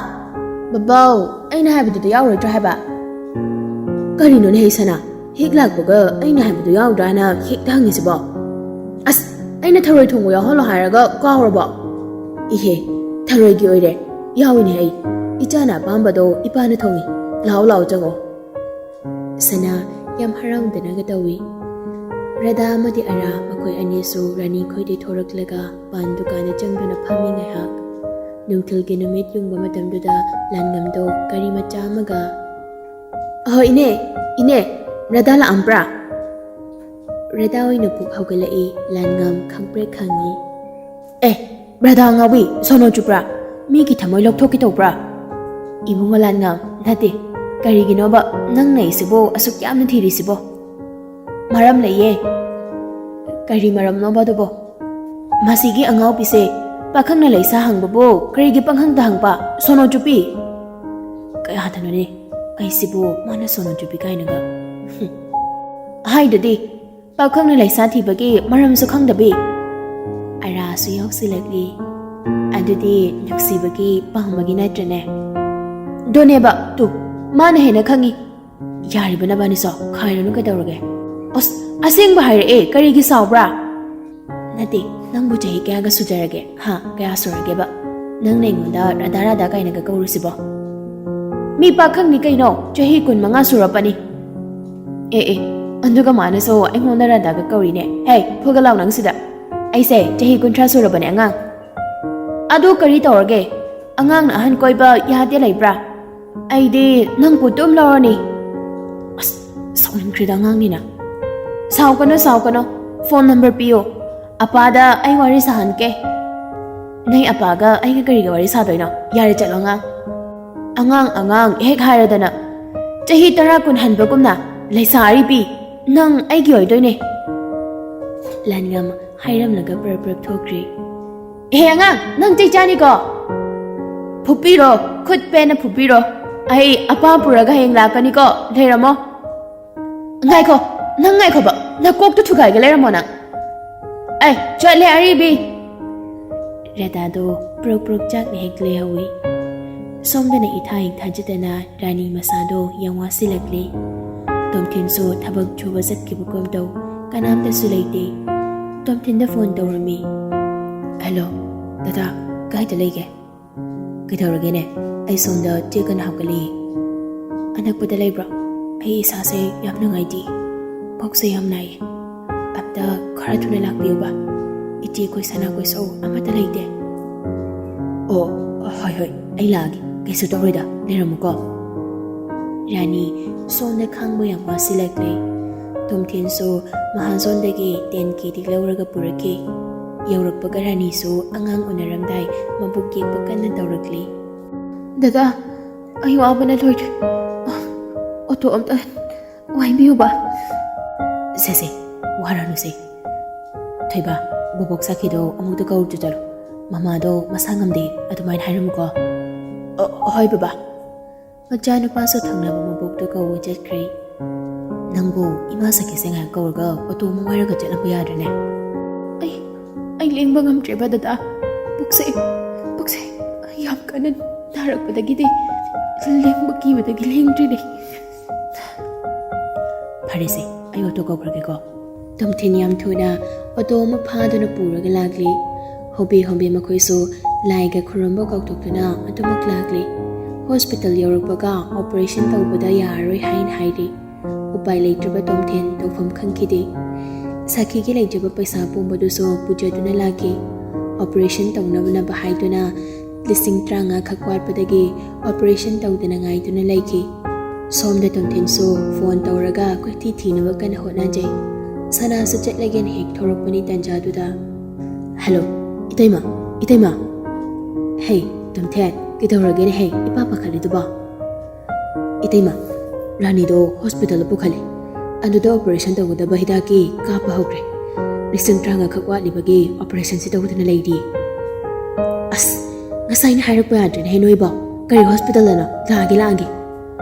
ꯕꯕꯥꯎ, ꯑꯩꯅ ꯍꯥꯏꯕꯗꯨꯗ ꯌꯥꯎꯔꯣꯏꯗ꯭ꯔꯥ ꯍꯥꯏꯕ? ꯀꯔꯤꯅꯣꯅꯦ ꯍꯩ ꯁꯅꯥ? ꯍꯦꯛ ꯂꯥꯛꯄꯒ ꯑꯩꯅ ꯍꯥꯏꯕꯗꯨ ꯌꯥꯎꯗ꯭ꯔꯥꯅ ꯍꯦꯛꯇ ꯍꯪꯉꯤꯁꯤꯕꯣ? ꯑꯁ, ꯑꯩꯅ ꯊꯔꯣꯏ ꯊꯣꯡꯕ ꯌꯥꯎꯍꯜꯂꯣ ꯍꯥꯏꯔꯒ ꯀꯥꯎꯔꯕꯣ? ꯏꯍꯦ, ꯊꯔꯣꯏꯒꯤ ꯑꯣꯏꯔꯦ꯫ ꯌꯥꯎꯏꯅꯦ ꯑꯩ꯫ ꯏꯆꯥꯅ ꯑꯄꯥꯝꯕꯗꯣ ꯏꯄꯥꯅ ꯊꯣꯡꯉꯤ꯫ ꯂꯥꯛꯑꯣ, ꯂꯥꯛꯑꯣ, ꯆꯪꯉꯣ꯫ ꯁꯅꯥ ꯌꯥꯝ ꯍꯔꯥꯎꯗꯅꯒ ꯇꯧꯏ꯫ ꯔꯙꯥ ꯑꯃꯗꯤ ꯑꯔꯥ ꯃꯈꯣꯏ ꯑꯅꯤꯁꯨ ꯔꯥꯅꯤ ꯈꯣꯏꯗꯩ ꯊꯣꯔꯛꯂꯒ ꯄꯥꯟ ꯗꯨꯀꯥꯟꯗ ꯆꯪꯗꯨꯅ ꯐꯝꯃꯤ ꯉꯥꯏꯍꯥꯛ꯫ ꯅꯨꯡꯊꯤꯜꯒꯤ ꯅꯨꯃꯤꯠ ꯌꯨꯡꯕ ꯃꯇꯝꯗꯨꯗ ꯂꯥꯟꯉꯝꯗꯣ ꯒꯥꯔꯤ ꯃꯆꯥ ꯑꯃꯒ, "ꯑꯍꯣ, ꯏꯅꯦ, ꯏꯅꯦ, ꯔꯙꯥ ꯂꯥꯛꯑꯝꯕ꯭ꯔꯥ?" ꯔꯙꯥ ꯑꯣꯏꯅ ꯄꯨꯛ ꯍꯧꯒꯠꯂꯛꯏ, ꯂꯥꯟꯉꯝ ꯈꯪꯄ꯭ꯔꯦꯛ ꯈꯪꯉꯤ꯫ "ꯑꯦ, ꯔꯙꯥ ꯑꯉꯥꯎꯕꯤ, ꯁꯣꯅꯣ ꯆꯨꯕ꯭ꯔꯥ? ꯃꯤꯒꯤ ꯊꯃꯣꯏ ꯂꯧꯊꯣꯛꯀꯦ ꯇꯧꯕ꯭ꯔꯥ?" "ꯏꯕꯨꯡꯉꯣ ꯂꯥꯟꯉꯝ, ꯅꯠꯇꯦ꯫ ꯀꯔꯤꯒꯤꯅꯣꯕ ꯅꯪꯅ ꯑꯩꯁꯤꯕꯨ ꯑꯁꯨꯛ ꯌꯥꯝꯅ ꯊꯤꯔꯤꯁꯤꯕꯣ?" "ꯃꯔꯝ ꯂꯩꯌꯦ꯫" "ꯀꯔꯤ ꯃꯔꯝꯅꯣꯕ ꯑꯗꯨꯕꯣ?" "ꯃꯁꯤꯒꯤ ꯑꯉꯥꯎꯕꯤꯁꯦ, ꯄꯥꯈꯪꯅ ꯂꯩꯁꯥ ꯍꯪꯕꯕꯨ ꯀꯔꯤꯒꯤ ꯄꯪꯍꯪꯗ ꯍꯪꯕ? ꯁꯣꯅꯣ ꯆꯨꯕꯤ!" ꯀꯌꯥꯗꯅꯣꯅꯦ ꯑꯩꯁꯤꯕꯨ ꯃꯥꯅ ꯁꯣꯅꯣ ꯆꯨꯕꯤ ꯀꯥꯏꯅꯒ꯫ ꯍꯨꯝ꯫ ꯍꯥꯏꯗꯨꯗꯤ, ꯄꯥꯈꯪꯅ ꯂꯩꯁꯥ ꯊꯤꯕꯒꯤ ꯃꯔꯝꯁꯨ ꯈꯪꯗꯕꯤ꯫ ꯑꯔꯥꯁꯨ ꯌꯥꯎꯁꯤꯜꯂꯛꯂꯤ꯫ ꯑꯗꯨꯗꯤ ꯅꯨꯡꯁꯤꯕꯒꯤ ꯄꯥꯝꯕꯒꯤ ꯅꯠꯇ꯭ꯔꯅꯦ? ꯑꯗꯨꯅꯦꯕ, ꯇꯨ, ꯃꯥꯅ ꯍꯦꯟꯅ ꯈꯪꯉꯤ꯫ ꯌꯥꯔꯤꯕ ꯅꯕꯥꯅꯤꯁꯨ ꯈꯥꯏꯔꯨꯅꯨ ꯀꯩꯗꯧꯔꯒꯦ? ꯑꯁ, ꯑꯁꯦꯡꯕ ꯍꯥꯏꯔꯛꯑꯦ, ꯀꯔꯤꯒꯤ ꯁꯥꯎꯕ꯭ꯔꯥ? ꯅꯠꯇꯦ, ꯅꯪꯕꯨ ꯆꯍꯤ ꯀꯌꯥꯒ ꯁꯨꯖꯔꯒꯦ? ꯍꯥ, ꯀꯌꯥ ꯁꯨꯔꯒꯦꯕ? ꯅꯪꯅ ꯑꯩꯉꯣꯟꯗ ꯔꯥꯙꯥ ꯔꯥꯙꯥ ꯀꯥꯏꯅꯒ ꯀꯧꯔꯤꯁꯤꯕꯣ? ꯃꯤ ꯄꯥꯈꯪꯅꯤ ꯀꯩꯅꯣ, ꯆꯍꯤ ꯀꯨꯟꯃꯉꯥ ꯁꯨꯔꯛꯄꯅꯤ꯫ ꯑꯦ ꯑꯦ, ꯑꯗꯨꯒ ꯃꯥꯅꯁꯨ ꯑꯩꯉꯣꯟꯗ ꯔꯥꯙꯥꯒ ꯀꯧꯔꯤꯅꯦ꯫ ꯍꯦ, ꯐꯨꯒ ꯂꯥꯎ ꯅꯪ ꯁꯤꯗ꯫ ꯑꯩꯁꯦ ꯆꯍꯤ ꯀꯨꯟꯊ꯭ꯔꯥ ꯁꯨꯔꯕꯅꯦ ꯑꯉꯥꯡ꯫ ꯑꯗꯨ ꯀꯔꯤ ꯇꯧꯔꯒꯦ? ꯑꯉꯥꯡꯅ ꯑꯍꯟ ꯀꯣꯏꯕ ꯌꯥꯗꯦ ꯂꯩꯕ꯭ꯔꯥ? ꯑꯩꯗꯤ ꯅꯪꯕꯨ ꯑꯗꯨꯝ ꯂꯧꯔꯅꯤ꯫ ꯑꯁ, ꯁꯥꯎꯅꯤꯡꯈ꯭ꯔꯦꯗ ꯑꯉꯥꯡꯅꯤꯅ꯫ ꯁꯥꯎꯒꯅꯨ, ꯁꯥꯎꯒꯅꯨ꯫ ꯐꯣꯟ ꯅꯝꯕꯔ ꯄꯤꯌꯨ꯫ ꯑꯄꯥꯗ ꯑꯩ ꯋꯥꯔꯤ ꯁꯥꯍꯟꯒꯦ꯫ ꯅꯣꯏ ꯑꯄꯥꯒ ꯑꯩꯒ ꯀꯔꯤꯒꯤ ꯋꯥꯔꯤ ꯁꯥꯗꯣꯏꯅꯣ? ꯌꯥꯔꯦ, ꯆꯠꯂꯣ ꯑꯉꯥꯡ꯫ ꯑꯉꯥꯡ, ꯑꯉꯥꯡ ꯍꯦꯛ ꯍꯥꯏꯔꯗꯅ꯫ ꯆꯍꯤ ꯇꯔꯥ ꯀꯨꯟ ꯍꯟꯕꯒꯨꯝꯅ, ꯂꯩꯁꯥ ꯑꯔꯤꯕꯤ, ꯅꯪ ꯑꯩꯒꯤ ꯑꯣꯏꯗꯣꯏꯅꯦ꯫ ꯂꯥꯟꯉꯝ ꯍꯥꯏꯔꯝꯂꯒ ꯄ꯭ꯔꯞ ꯄ꯭ꯔꯞ ꯊꯣꯛꯈ꯭ꯔꯦ꯫ "ꯑꯦ ꯑꯉꯥꯡ, ꯅꯪ ꯆꯩ ꯆꯥꯅꯤꯀꯣ꯫ ꯐꯨꯕꯤꯔꯣ, ꯈꯨꯠ ꯄꯦꯟꯅ ꯐꯨꯕꯤꯔꯣ꯫ ꯑꯩ ꯑꯄꯥ ꯄꯨꯔꯒ ꯍꯌꯦꯡ ꯂꯥꯛꯀꯅꯤꯀꯣ, ꯂꯩꯔꯝꯃꯣ꯫" "ꯉꯥꯏꯈꯣ, ꯅꯪ ꯉꯥꯏꯈꯣꯕ, ꯅꯀꯣꯛꯇꯨ ꯊꯨꯒꯥꯏꯒꯦ, ꯂꯩꯔꯝꯃꯣ ꯅꯪ꯫" "ꯑꯩ ꯆꯠꯂꯦ ꯑꯔꯤꯕꯤ꯫" ꯔꯦꯇꯥꯗꯣ ꯄ꯭ꯔꯣꯛ ꯄ꯭ꯔꯣꯛ ꯆꯥꯛꯅ ꯍꯦꯛ ꯂꯩꯍꯧꯏ꯫ ꯁꯣꯝꯗꯅ ꯏꯊꯥ ꯍꯦꯛ ꯊꯥꯖꯗꯅ ꯔꯥꯅꯤ ꯃꯁꯥꯗꯣ ꯌꯥꯝ ꯋꯥꯁꯤꯜꯂꯛꯂꯦ꯫ ꯇꯣꯝꯊꯤꯟꯁꯨ ꯊꯕꯛ ꯁꯨꯕ ꯆꯠꯈꯤꯕꯒꯨꯝ ꯇꯧ, ꯀꯅꯥꯝꯇꯁꯨ ꯂꯩꯇꯦ꯫ ꯇꯣꯝꯊꯤꯟꯗ ꯐꯣꯟ ꯇꯧꯔꯝꯃꯤ꯫ "ꯍꯜꯂꯣ, ꯗꯗꯥ, ꯀꯥꯏꯗ ꯂꯩꯒꯦ?" "ꯀꯩꯗꯧꯔꯒꯦꯅꯦ? ꯑꯩ ꯁꯣꯝꯗ ꯆꯦ ꯀꯟꯅ ꯍꯥꯞꯀꯠꯂꯤꯌꯦ꯫" "ꯑꯅꯛꯄꯗ ꯂꯩꯕ꯭ꯔꯣ? ꯑꯩ ꯏꯁꯥꯁꯦ ꯌꯥꯝ ꯅꯨꯡꯉꯥꯏꯇꯦ꯫ ꯄꯨꯛꯁꯦ ꯌꯥꯝ ꯅꯥꯏꯌꯦ꯫ ꯑꯝꯇ ꯈꯔ ꯊꯨꯅ ꯂꯥꯛꯄꯤꯌꯨꯕ꯫ ꯏꯆꯦ ꯑꯩꯈꯣꯏ ꯁꯅꯥ ꯀꯣꯏꯁꯧ ꯑꯃꯠꯇ ꯂꯩꯇꯦ꯫" "ꯑꯣ, ꯍꯣꯏ, ꯍꯣꯏ, ꯑꯩ ꯂꯥꯛꯑꯒꯦ꯫ ꯀꯩꯁꯨ ꯇꯧꯔꯣꯏꯗ, ꯂꯩꯔꯝꯃꯨꯀꯣ꯫" ꯔꯥꯅꯤ ꯁꯣꯝꯗ ꯈꯥꯡꯕ ꯌꯥꯝ ꯋꯥꯁꯤꯜꯂꯛꯂꯦ꯫ ꯇꯣꯝꯊꯤꯟꯁꯨ ꯃꯍꯥꯖꯣꯟꯗꯒꯤ ꯇꯦꯟ ꯀꯦꯗꯤ ꯂꯧꯔꯒ ꯄꯨꯔꯛꯈꯤ꯫ ꯌꯧꯔꯛꯄꯒ ꯔꯥꯅꯤꯁꯨ ꯑꯉꯥꯡ ꯎꯅꯔꯝꯗꯥꯏ ꯃꯕꯨꯛ ꯌꯦꯛꯄ ꯀꯟꯅ ꯇꯧꯔꯛꯂꯤ꯫ "ꯗꯗꯥ, ꯑꯩ ꯋꯥꯕꯅ ꯂꯣꯏꯔꯦ꯫ ꯑꯣꯇꯣ ꯑꯝꯇ ꯋꯥꯏꯕꯤꯌꯨꯕ꯫" "ꯁꯦ, ꯁꯦ, ꯋꯥꯔꯅꯨꯁꯦ꯫ ꯊꯣꯏꯕ, ꯕꯣꯕꯣꯛ ꯁꯥꯈꯤꯗꯣ ꯑꯃꯨꯛꯇ ꯀꯧꯔꯨꯆꯣ ꯆꯠꯂꯣ꯫ ꯃꯃꯥꯗꯣ ꯃꯁꯥ ꯉꯝꯗꯦ ꯑꯗꯨꯃꯥꯏꯅ ꯍꯥꯏꯔꯝꯃꯨꯀꯣ꯫" "ꯑ, ꯍꯣꯏ ꯕꯕꯥ꯫" ꯃꯆꯥꯅꯨꯄꯥꯁꯨ ꯊꯪꯅꯕ ꯃꯕꯣꯛꯇꯨ ꯀꯧꯕ ꯆꯠꯈ꯭ꯔꯦ꯫ "ꯅꯪꯕꯨ ꯏꯃꯥ ꯁꯈꯤꯁꯦ ꯉꯥꯏꯍꯥꯛ ꯀꯧꯔꯒ ꯑꯣꯇꯣ ꯑꯃ ꯋꯥꯏꯔꯒ ꯆꯠꯂꯝꯕ ꯌꯥꯗ꯭ꯔꯅꯦ?" "ꯑꯩ, ꯑꯩ ꯂꯦꯡꯕ ꯉꯝꯗ꯭ꯔꯦꯕ ꯗꯗꯥ꯫ ꯄꯨꯛꯁꯦ, ꯄꯨꯛꯁꯦ ꯌꯥꯝ ꯀꯟꯅ ꯅꯥꯔꯛꯄꯗꯒꯤꯗꯤ ꯂꯦꯡꯕ ꯀꯤꯕꯗꯒꯤ ꯂꯦꯡꯗ꯭ꯔꯤꯅꯦ꯫" "ꯐꯔꯦꯁꯦ, ꯑꯩ ꯑꯣꯇꯣ ꯀꯧꯈ꯭ꯔꯒꯦꯀꯣ꯫" ꯇꯣꯝꯊꯤꯟ ꯌꯥꯝ ꯊꯨꯅ ꯑꯣꯇꯣ ꯑꯃ ꯐꯥꯗꯨꯅ ꯄꯨꯔꯒ ꯂꯥꯛꯂꯤ꯫ ꯍꯣꯕꯦ ꯍꯣꯕꯦ ꯃꯈꯣꯏꯁꯨ ꯂꯥꯏꯒ ꯈꯨꯔꯨꯝꯕ ꯀꯥꯎꯊꯣꯛꯇꯨꯅ ꯑꯗꯨꯃꯛ ꯂꯥꯛꯂꯤ꯫ ꯍꯣꯁꯄꯤꯇꯥꯜ ꯌꯧꯔꯛꯄꯒ ꯑꯣꯄꯔꯦꯁꯟ ꯇꯧꯕꯗ ꯌꯥꯔꯔꯣꯏ ꯍꯥꯏꯅ ꯍꯥꯏꯔꯤ꯫ ꯎꯄꯥꯏ ꯂꯩꯇ꯭ꯔꯕ ꯇꯣꯝꯊꯤꯟ ꯇꯧꯐꯝ ꯈꯪꯈꯤꯗꯦ꯫ ꯁꯥꯈꯤꯒꯤ ꯂꯩꯖꯕ ꯄꯩꯁꯥ ꯄꯨꯝꯕꯗꯨꯁꯨ ꯄꯨꯖꯗꯨꯅ ꯂꯥꯛꯈꯤ꯫ ꯑꯣꯄꯔꯦꯁꯟ ꯇꯧꯅꯕꯅꯕ ꯍꯥꯏꯗꯨꯅ ꯂꯤꯁꯤꯡ ꯇꯔꯥꯃꯉꯥ ꯈꯛ ꯋꯥꯠꯄꯗꯒꯤ ꯑꯣꯄꯔꯦꯁꯟ ꯇꯧꯗꯅ ꯉꯥꯏꯗꯨꯅ ꯂꯩꯈꯤ꯫ ꯁꯣꯝꯗ ꯇꯣꯝꯊꯤꯟꯁꯨ ꯐꯣꯟ ꯇꯧꯔꯒ ꯀꯣꯏꯊꯤ ꯊꯤꯅꯕ ꯀꯟꯅ ꯍꯣꯠꯅꯖꯩ꯫ ꯁꯅꯥꯁꯨ ꯆꯠꯂꯒꯦꯅ ꯍꯦꯛ ꯊꯣꯔꯛꯄꯅꯤ ꯇꯟꯖꯥꯗꯨꯗ꯫ "ꯍꯜꯂꯣ, ꯏꯇꯩꯃ, ꯏꯇꯩꯃ!" "ꯍꯦ, ꯇꯣꯝꯊꯤꯟ, ꯀꯩꯗꯧꯔꯒꯦꯅꯦ ꯍꯦ, ꯏꯄꯥ ꯄꯥꯈꯠꯂꯤꯗꯨꯕꯣ?" "ꯏꯇꯩꯃ, ꯔꯥꯅꯤꯗꯣ ꯍꯣꯁꯄꯤꯇꯥꯜꯗ ꯄꯨꯈꯠꯂꯦ꯫ ꯑꯗꯨꯗ ꯑꯣꯄꯔꯦꯁꯟ ꯇꯧꯒꯗꯕ ꯍꯤꯗꯥꯛꯀꯤ ꯀꯥꯞꯄ ꯍꯧꯈ꯭ꯔꯦ꯫ ꯂꯤꯁꯤꯡ ꯇꯔꯥꯃꯉꯥ ꯈꯛ ꯋꯥꯠꯂꯤꯕꯒꯤ ꯑꯣꯄꯔꯦꯁꯟꯁꯤ ꯇꯧꯗꯅ ꯂꯩꯔꯤ꯫" "ꯑꯁ, ꯉꯁꯥꯏꯅ ꯍꯥꯏꯔꯛꯄ ꯌꯥꯗ꯭ꯔꯦꯅꯦ ꯍꯦ ꯅꯣꯏꯕꯣ꯫ ꯀꯔꯤ ꯍꯣꯁꯄꯤꯇꯥꯜꯗꯅꯣ? ꯂꯥꯛꯑꯒꯦ, ꯂꯥꯛꯑꯒꯦ꯫"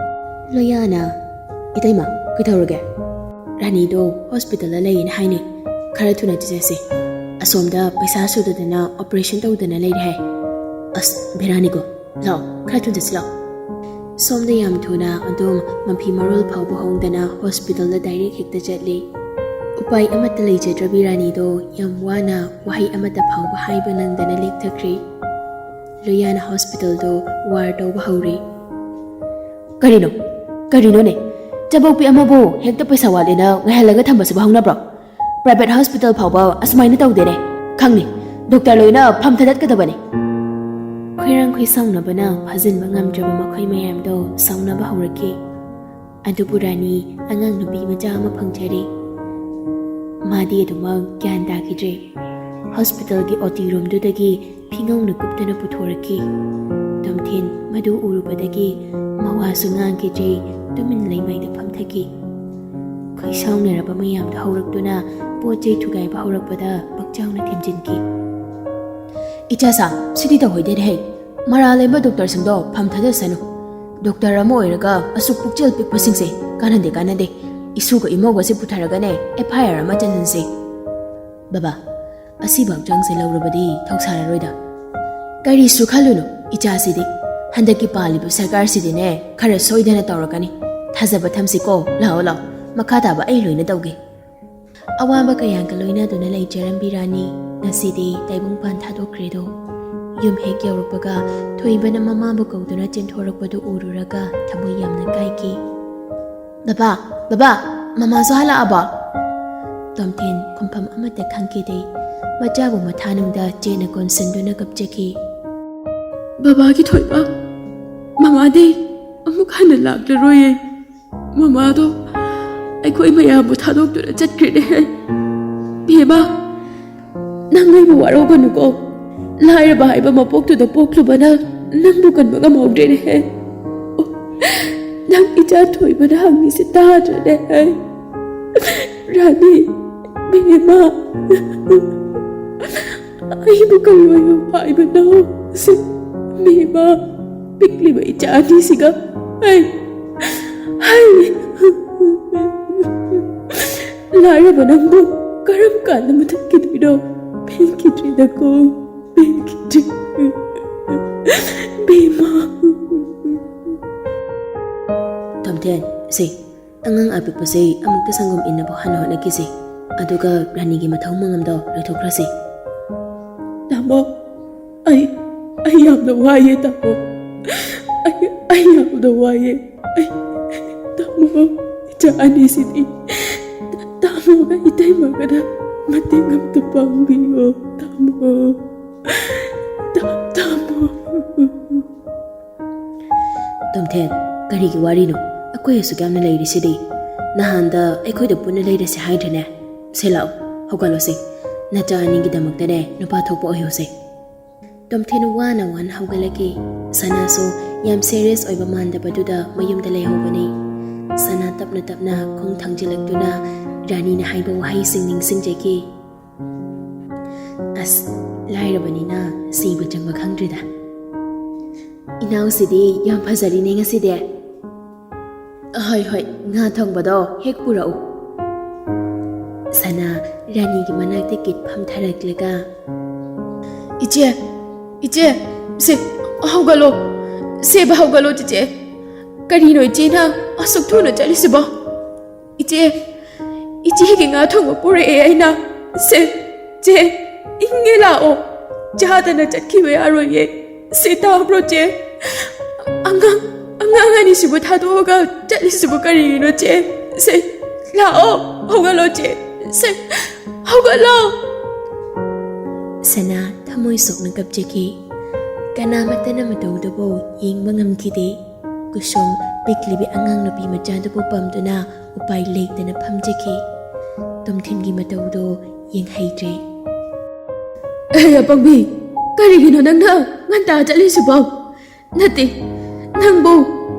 "ꯂꯣꯌꯥꯅ, ꯏꯇꯩꯃ, ꯀꯩꯗꯧꯔꯒꯦ?" "ꯔꯥꯅꯤꯗꯣ ꯍꯣꯁꯄꯤꯇꯥꯜꯗ ꯂꯩꯌꯦꯅ ꯍꯥꯏꯅꯦ꯫ ꯈꯔ ꯊꯨꯅ ꯆꯠꯁꯦ꯫ ꯑꯁꯣꯝꯗ ꯄꯩꯁꯥ ꯁꯨꯗꯗꯅ ꯑꯣꯄꯔꯦꯁꯟ ꯇꯧꯗꯅ ꯂꯩꯔꯦ ꯍꯥꯏ꯫ ꯑꯁ, ꯕꯦꯔꯥꯅꯤꯀꯣ꯫ ꯂꯥꯛꯑꯣ, ꯈꯔ ꯊꯨꯅ ꯆꯠꯁꯤ ꯂꯥꯛꯑꯣ꯫ ꯁꯣꯝꯗ ꯌꯥꯝ ꯊꯨꯅ ꯑꯗꯨꯝ ꯃꯐꯤ ꯃꯔꯣꯜ ꯐꯥꯎꯕ ꯍꯣꯡꯗꯅ ꯍꯣꯁꯄꯤꯇꯥꯜꯗ ꯗꯥꯏꯔꯦꯛ ꯍꯦꯛꯇ ꯆꯠꯂꯤ꯫ ꯎꯄꯥꯏ ꯑꯃꯠꯇ ꯂꯩꯖꯗ꯭ꯔꯕꯤ ꯔꯥꯅꯤꯗꯣ ꯌꯥꯝ ꯋꯥꯅ ꯋꯥꯍꯩ ꯑꯃꯠꯇ ꯐꯥꯎꯕ ꯍꯥꯏꯕ ꯅꯪꯗꯅ ꯂꯦꯛꯊꯈ꯭ꯔꯦ꯫ ꯂꯣꯌꯥꯅ ꯍꯣꯁꯄꯤꯇꯥꯜꯗꯣ ꯋꯥꯔ ꯇꯧꯕ ꯍꯧꯔꯦ꯫ ꯀꯔꯤꯅꯣ? ꯀꯔꯤꯅꯣꯅꯦ? ꯆꯕꯣꯛꯄꯤ ꯑꯃꯕꯨ ꯍꯦꯛꯇ ꯄꯩꯁꯥ ꯋꯥꯠꯂꯦꯅ ꯉꯥꯏꯍꯜꯂꯒ ꯊꯝꯕꯁꯤꯕꯨ ꯍꯧꯅꯕ꯭ꯔꯣ? ꯄ꯭ꯔꯥꯏꯚꯦꯠ ꯍꯣꯁꯄꯤꯇꯥꯜ ꯐꯥꯎꯕ ꯑꯁꯨꯃꯥꯏꯅ ꯇꯧꯗꯦꯅꯦ꯫ ꯈꯪꯅꯤ, ꯗꯣꯛꯇꯔ ꯂꯣꯏꯅ ꯐꯝ ꯊꯥꯗꯠꯀꯗꯕꯅꯤ꯫ ꯈꯣꯏꯔꯥꯡ ꯈꯣꯏꯁꯥꯎꯅꯕꯅ ꯐꯥꯖꯤꯟꯕ ꯉꯝꯗ꯭ꯔꯕ ꯃꯈꯣꯏ ꯃꯌꯥꯝꯗꯣ ꯁꯥꯎꯅꯕ ꯍꯧꯔꯛꯈꯤ꯫ ꯑꯗꯨꯕꯨ ꯔꯥꯅꯤ ꯑꯉꯥꯡ ꯅꯨꯄꯤ ꯃꯆꯥ ꯑꯃ ꯐꯪꯖꯔꯦ꯫ ꯃꯥꯗꯤ ꯑꯗꯨꯃꯛ ꯒ꯭ꯌꯥꯟ ꯇꯥꯈꯤꯗ꯭ꯔꯦ꯫ ꯍꯣꯁꯄꯤꯇꯥꯜꯒꯤ ꯑꯣ ꯇꯤ ꯔꯨꯝꯗꯨꯗꯒꯤ ꯐꯤꯉꯧꯅ ꯀꯨꯞꯇꯅ ꯄꯨꯊꯣꯔꯛꯈꯤ꯫ ꯇꯣꯝꯊꯤꯟ ꯃꯗꯨ ꯎꯔꯨꯕꯗꯒꯤ ꯃꯋꯥꯁꯨ ꯉꯥꯡꯈꯤꯗ꯭ꯔꯦ, ꯇꯨꯃꯤꯟ ꯂꯩꯃꯥꯏꯗ ꯐꯝꯊꯈꯤ꯫ ꯈꯣꯏꯁꯥꯎꯅꯔꯕ ꯃꯌꯥꯝꯗ ꯍꯧꯔꯛꯇꯨꯅ ꯄꯣꯠ ꯆꯩ ꯊꯨꯒꯥꯏꯕ ꯍꯧꯔꯛꯄꯗ ꯄꯛꯆꯥꯎꯅ ꯊꯦꯝꯖꯤꯟꯈꯤ꯫ "ꯏꯆꯥꯁꯥ, ꯁꯤꯗꯤ ꯇꯧꯍꯣꯏꯗꯦꯅꯦꯍꯦ꯫ ꯃꯔꯥ ꯂꯩꯕ ꯗꯣꯛꯇꯔꯁꯤꯡꯗꯣ ꯐꯝ ꯊꯥꯗꯁꯅꯨ꯫ ꯗꯣꯛꯇꯔ ꯑꯃ ꯑꯣꯏꯔꯒ ꯑꯁꯨꯛ ꯄꯨꯛꯆꯦꯜ ꯄꯤꯛꯄꯁꯤꯡꯁꯦ ꯀꯥꯟꯅꯗꯦ, ꯀꯥꯟꯅꯗꯦ꯫ ꯏꯁꯨꯒ ꯏꯃꯧꯒꯁꯦ ꯄꯨꯊꯔꯒꯅꯦ ꯑꯦꯐ ꯑꯥꯏ ꯑꯥꯔ ꯑꯃ ꯆꯟꯍꯟꯁꯦ꯫ ꯕꯕꯥ, ꯑꯁꯤꯕ ꯍꯛꯆꯥꯡꯁꯦ ꯂꯧꯔꯕꯗꯤ ꯊꯧꯁꯥꯔꯔꯣꯏꯗ꯫ ꯀꯔꯤꯁꯨ ꯈꯜꯂꯨꯅꯨ, ꯏꯆꯥꯁꯤꯗꯤ꯫ ꯍꯟꯗꯛꯀꯤ ꯄꯥꯜꯂꯤꯕ ꯁꯔꯀꯥꯔꯁꯤꯗꯤꯅꯦ ꯈꯔ ꯁꯣꯏꯗꯅ ꯇꯧꯔꯛꯀꯅꯤ꯫ ꯊꯥꯖꯕ ꯊꯝꯁꯤꯀꯣ꯫ ꯂꯥꯛꯑꯣ, ꯂꯥꯛꯑꯣ, ꯃꯈꯥ ꯇꯥꯕ ꯑꯩ ꯂꯣꯏꯅ ꯇꯧꯒꯦ꯫ ꯑꯋꯥꯕ ꯀꯌꯥꯒ ꯂꯣꯏꯅꯗꯨꯅ ꯂꯩꯖꯔꯝꯕꯤ ꯔꯥꯅꯤ ꯉꯁꯤꯗꯤ ꯇꯥꯏꯕꯪꯄꯥꯟ ꯊꯥꯗꯣꯛꯈ꯭ꯔꯦꯗꯣ꯫ ꯌꯨꯝ ꯍꯦꯛ ꯌꯧꯔꯛꯄꯒ ꯊꯣꯏꯕꯅ ꯃꯃꯥꯕꯨ ꯀꯧꯗꯨꯅ ꯆꯦꯟꯊꯣꯔꯛꯄꯗꯨ ꯎꯔꯨꯔꯒ ꯊꯃꯣꯏ ꯌꯥꯝꯅ ꯀꯥꯏꯈꯤ꯫ "ꯕꯕꯥ, ꯕꯕꯥ, ꯃꯃꯥꯁꯨ ꯍꯜꯂꯛꯑꯕꯣ?" ꯇꯣꯝꯊꯤꯟ ꯈꯨꯝꯐꯝ ꯑꯃꯠꯇ ꯈꯪꯈꯤꯗꯦ꯫ ꯃꯆꯥꯕꯨ ꯃꯊꯥꯅꯨꯡꯗ ꯆꯦꯠꯅ ꯀꯣꯟꯁꯤꯟꯗꯨꯅ ꯀꯞꯆꯈꯤ꯫ "ꯕꯕꯥꯒꯤ ꯊꯣꯏꯕ, ꯃꯃꯥꯗꯤ ꯑꯃꯨꯛ ꯍꯟꯅ ꯂꯥꯛꯂꯔꯣꯏꯌꯦ꯫ ꯃꯃꯥꯗꯣ ꯑꯩꯈꯣꯏ ꯃꯌꯥꯝꯕꯨ ꯊꯥꯗꯣꯛꯇꯨꯅ ꯆꯠꯈ꯭ꯔꯦꯅꯦ꯫ ꯕꯦꯝꯃ, ꯅꯪ ꯑꯩꯕꯨ ꯋꯥꯔꯧꯒꯅꯨꯀꯣ꯫ ꯂꯥꯏꯔꯕ ꯍꯥꯏꯕ ꯃꯄꯣꯛꯇꯨꯗ ꯄꯣꯛꯂꯨꯕꯅ ꯅꯪꯕꯨ ꯀꯟꯕ ꯉꯝꯍꯧꯗ꯭ꯔꯦꯅꯦ꯫ ꯑꯣ, ꯅꯪ ꯏꯆꯥ ꯊꯣꯏꯕꯅ ꯍꯪꯉꯤꯁꯦ ꯇꯥꯗ꯭ꯔꯅꯦ? ꯔꯥꯅꯤ, ꯕꯦꯝꯃ, ꯑꯩꯕꯨ ꯀꯜꯂꯣꯏꯌꯣ ꯍꯥꯏꯕꯅꯣ? ꯁꯤ ꯕꯦꯝꯃ, ꯄꯤꯛꯂꯤꯕ ꯏꯆꯥ ꯑꯅꯤꯁꯤꯒ ꯑꯩ, ꯑꯩ ꯂꯥꯏꯔꯕ ꯅꯪꯕꯨ ꯀꯔꯝ ꯀꯥꯟꯗ ꯃꯨꯊꯠꯈꯤꯗꯣꯏꯅꯣ? ꯄꯦꯟꯈꯤꯗ꯭ꯔꯦꯗꯀꯣ, ꯄꯦꯟꯈꯤꯗ꯭ꯔꯦ꯫ ꯕꯦꯝꯃ, ꯁꯦ, ꯑꯉꯥꯡ ꯑꯄꯤꯛꯄꯁꯦ ꯑꯃꯨꯛꯇ ꯁꯪꯒꯣꯝ ꯏꯟꯅꯕ ꯍꯥꯟꯅ ꯍꯣꯠꯅꯈꯤꯁꯦ꯫ ꯑꯗꯨꯒ ꯔꯥꯅꯤꯒꯤ ꯃꯊꯧ ꯃꯉꯝꯗꯣ ꯂꯣꯏꯊꯣꯛꯈ꯭ꯔꯁꯤ꯫ ꯇꯥꯃꯣ, ꯑꯩ, ꯑꯩ ꯌꯥꯝꯅ ꯋꯥꯏꯌꯦ, ꯇꯥꯃꯣ꯫ ꯑꯩ, ꯑꯩ ꯌꯥꯝꯅ ꯋꯥꯏꯌꯦ꯫ ꯑꯩ, ꯇꯥꯃꯣ, ꯏꯆꯥ ꯑꯅꯤꯁꯤꯗꯤ ꯇꯥꯃꯣꯒ ꯏꯇꯩꯃꯒꯗ ꯃꯇꯦꯡ ꯑꯝꯇ ꯄꯥꯡꯕꯤꯌꯣ, ꯇꯥꯃꯣ꯫ ꯇꯥ-, ꯇꯥꯃꯣ꯫ ꯇꯣꯝꯊꯦꯟ, ꯀꯔꯤꯒꯤ ꯋꯥꯔꯤꯅꯣ? ꯑꯩꯈꯣꯏ ꯑꯁꯨꯛ ꯌꯥꯝꯅ ꯂꯩꯔꯤꯁꯤꯗꯤ꯫ ꯅꯍꯥꯟꯗ ꯑꯩꯈꯣꯏꯗ ꯄꯨꯟꯅ ꯂꯩꯔꯁꯦ ꯍꯥꯏꯗ꯭ꯔꯅꯦ? ꯁꯦ ꯂꯥꯛꯑꯣ, ꯍꯧꯒꯠꯂꯣꯁꯦ꯫ ꯅꯆꯥ ꯑꯅꯤꯒꯤꯗꯃꯛꯇꯅꯦ ꯅꯨꯄꯥ ꯊꯣꯛꯄ ꯑꯣꯏꯍꯧꯁꯦ꯫ ꯇꯣꯝꯊꯦꯟ ꯋꯥꯅ ꯋꯥꯅ ꯍꯧꯒꯠꯂꯛꯈꯤ꯫ ꯁꯅꯥꯁꯨ ꯌꯥꯝ serious ꯑꯣꯏꯕ ꯃꯥꯟꯗꯕꯗꯨꯗ ꯃꯌꯨꯝꯗ ꯂꯩꯍꯧꯕꯅꯤ꯫ ꯁꯅꯥ ꯇꯞꯅ ꯇꯞꯅ ꯈꯣꯡ ꯊꯥꯡꯖꯤꯜꯂꯛꯇꯨꯅ ꯔꯥꯅꯤꯅ ꯍꯥꯏꯕ ꯋꯥꯍꯩꯁꯤꯡ ꯅꯤꯡꯁꯤꯡꯖꯈꯤ꯫ ꯑꯁ, ꯂꯥꯏꯔꯕꯅꯤꯅ ꯁꯤꯕ ꯆꯪꯕ ꯈꯪꯗ꯭ꯔꯤꯗ꯫ ꯏꯅꯥꯎꯁꯤꯗꯤ ꯌꯥꯝ ꯐꯖꯔꯤꯅꯦ ꯉꯁꯤꯗꯤ꯫ ꯍꯣꯏ, ꯍꯣꯏ, ꯉꯥ ꯊꯣꯡꯕꯗꯣ ꯍꯦꯛ ꯄꯨꯔꯛꯎ꯫ ꯁꯅꯥ ꯔꯥꯅꯤꯒꯤ ꯃꯅꯥꯛꯇ ꯀꯤꯠ ꯐꯝꯊꯔꯛꯂꯒ, "ꯏꯆꯦ, ꯏꯆꯦ, ꯁꯦ, ꯍꯧꯒꯠꯂꯣ꯫ ꯁꯦꯕ ꯍꯧꯒꯠꯂꯣ, ꯆꯤꯆꯦ꯫ ꯀꯔꯤꯅꯣ ꯏꯆꯦꯅ ꯑꯁꯨꯛ ꯊꯨꯅ ꯆꯠꯂꯤꯁꯤꯕꯣ? ꯏꯆꯦ, ꯏꯆꯦꯒꯤ ꯉꯥ ꯊꯣꯡꯕ ꯄꯨꯔꯛꯑꯦ ꯑꯩꯅ꯫ ꯁꯦ, ꯆꯦ, ꯏꯪꯉꯦ, ꯂꯥꯛꯑꯣ꯫ ꯆꯥꯗꯅ ꯆꯠꯈꯤꯕ ꯌꯥꯔꯣꯏꯌꯦ꯫ ꯁꯦ, ꯇꯥꯕ꯭ꯔꯣ, ꯆꯦ? ꯑꯉꯥꯡ, ꯑꯉꯥꯡ ꯑꯅꯤꯁꯤꯕꯨ ꯊꯥꯗꯣꯛꯑꯒ ꯆꯠꯂꯤꯁꯤꯕꯨ ꯀꯔꯤꯒꯤꯅꯣ, ꯆꯦ? ꯁꯦ, ꯂꯥꯛꯑꯣ, ꯍꯧꯒꯠꯂꯣ, ꯆꯦ꯫ ꯁꯦ, ꯍꯧꯒꯠꯂꯣ!" ꯁꯅꯥ ꯊꯃꯣꯏ ꯁꯣꯛꯅ ꯀꯞꯆꯈꯤ꯫ ꯀꯅꯥꯃꯠꯇꯅ ꯃꯇꯧꯗꯨꯕꯨ ꯌꯦꯡꯕ ꯉꯝꯈꯤꯗꯦ꯫ ꯀꯨꯁꯨꯝ ꯄꯤꯛꯂꯤꯕꯤ ꯑꯉꯥꯡ ꯅꯨꯄꯤ ꯃꯆꯥꯗꯨꯕꯨ ꯄꯝꯗꯨꯅ ꯎꯄꯥꯏ ꯂꯩꯇꯅ ꯐꯝꯖꯈꯤ꯫ ꯇꯣꯝꯊꯤꯟꯒꯤ ꯃꯇꯧꯗꯣ ꯌꯦꯡꯍꯩꯗ꯭ꯔꯦ꯫ "ꯑꯦ, ꯑꯄꯪꯕꯤ, ꯀꯔꯤꯒꯤꯅꯣ ꯅꯪꯅ ꯉꯟꯇꯥ ꯆꯠꯂꯤꯁꯤꯕꯣ? ꯅꯠꯇꯦ, ꯅꯪꯕꯨ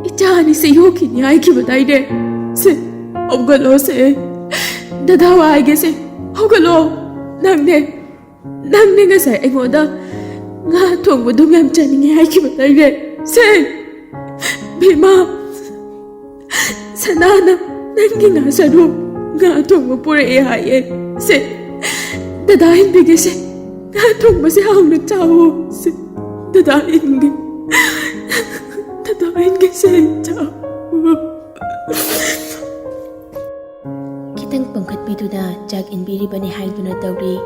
ꯏꯆꯥ ꯑꯅꯤꯁꯦ ꯌꯣꯛꯈꯤꯅꯤ ꯍꯥꯏꯈꯤꯕꯗꯥꯏꯅꯦ? ꯁꯦ, ꯍꯧꯒꯠꯂꯣ ꯁꯦ꯫ ꯗꯗꯥ ꯍꯥꯏꯒꯦꯁꯦ, ꯍꯧꯒꯠꯂꯣ꯫ ꯅꯪꯅꯦ, ꯅꯪꯅꯦ ꯉꯁꯥꯏ ꯑꯩꯉꯣꯟꯗ ꯉꯥ ꯊꯣꯡꯕꯗꯨ ꯌꯥꯝ ꯆꯥꯅꯤꯡꯉꯦ ꯍꯥꯏꯈꯤꯕꯗꯥꯏꯅꯦ? ꯁꯦ, ꯕꯦꯝꯃ, ꯁꯅꯥꯅ ꯅꯪꯒꯤ ꯉꯥ ꯁꯔꯨ ꯉꯥ ꯊꯣꯡꯕ ꯄꯨꯔꯛꯑꯦ ꯍꯥꯏꯌꯦ꯫ ꯁꯦ, ꯗꯗꯥ ꯏꯟꯕꯤꯒꯦꯁꯦ꯫ ꯉꯥ ꯊꯣꯡꯕꯁꯦ ꯍꯥꯎꯅ ꯆꯥꯎꯋꯣ꯫ ꯁꯦ, ꯗꯗꯥ ꯏꯟꯒꯦ꯫ ꯗꯗꯥ ꯏꯟꯒꯦꯁꯦ, ꯆꯥꯎꯋꯣ꯫" ꯈꯤꯇꯪ ꯄꯝꯈꯠꯄꯤꯗꯨꯅ ꯆꯥꯛ ꯏꯟꯕꯤꯔꯤꯕꯅꯤ ꯍꯥꯏꯗꯨꯅ ꯇꯧꯔꯤ꯫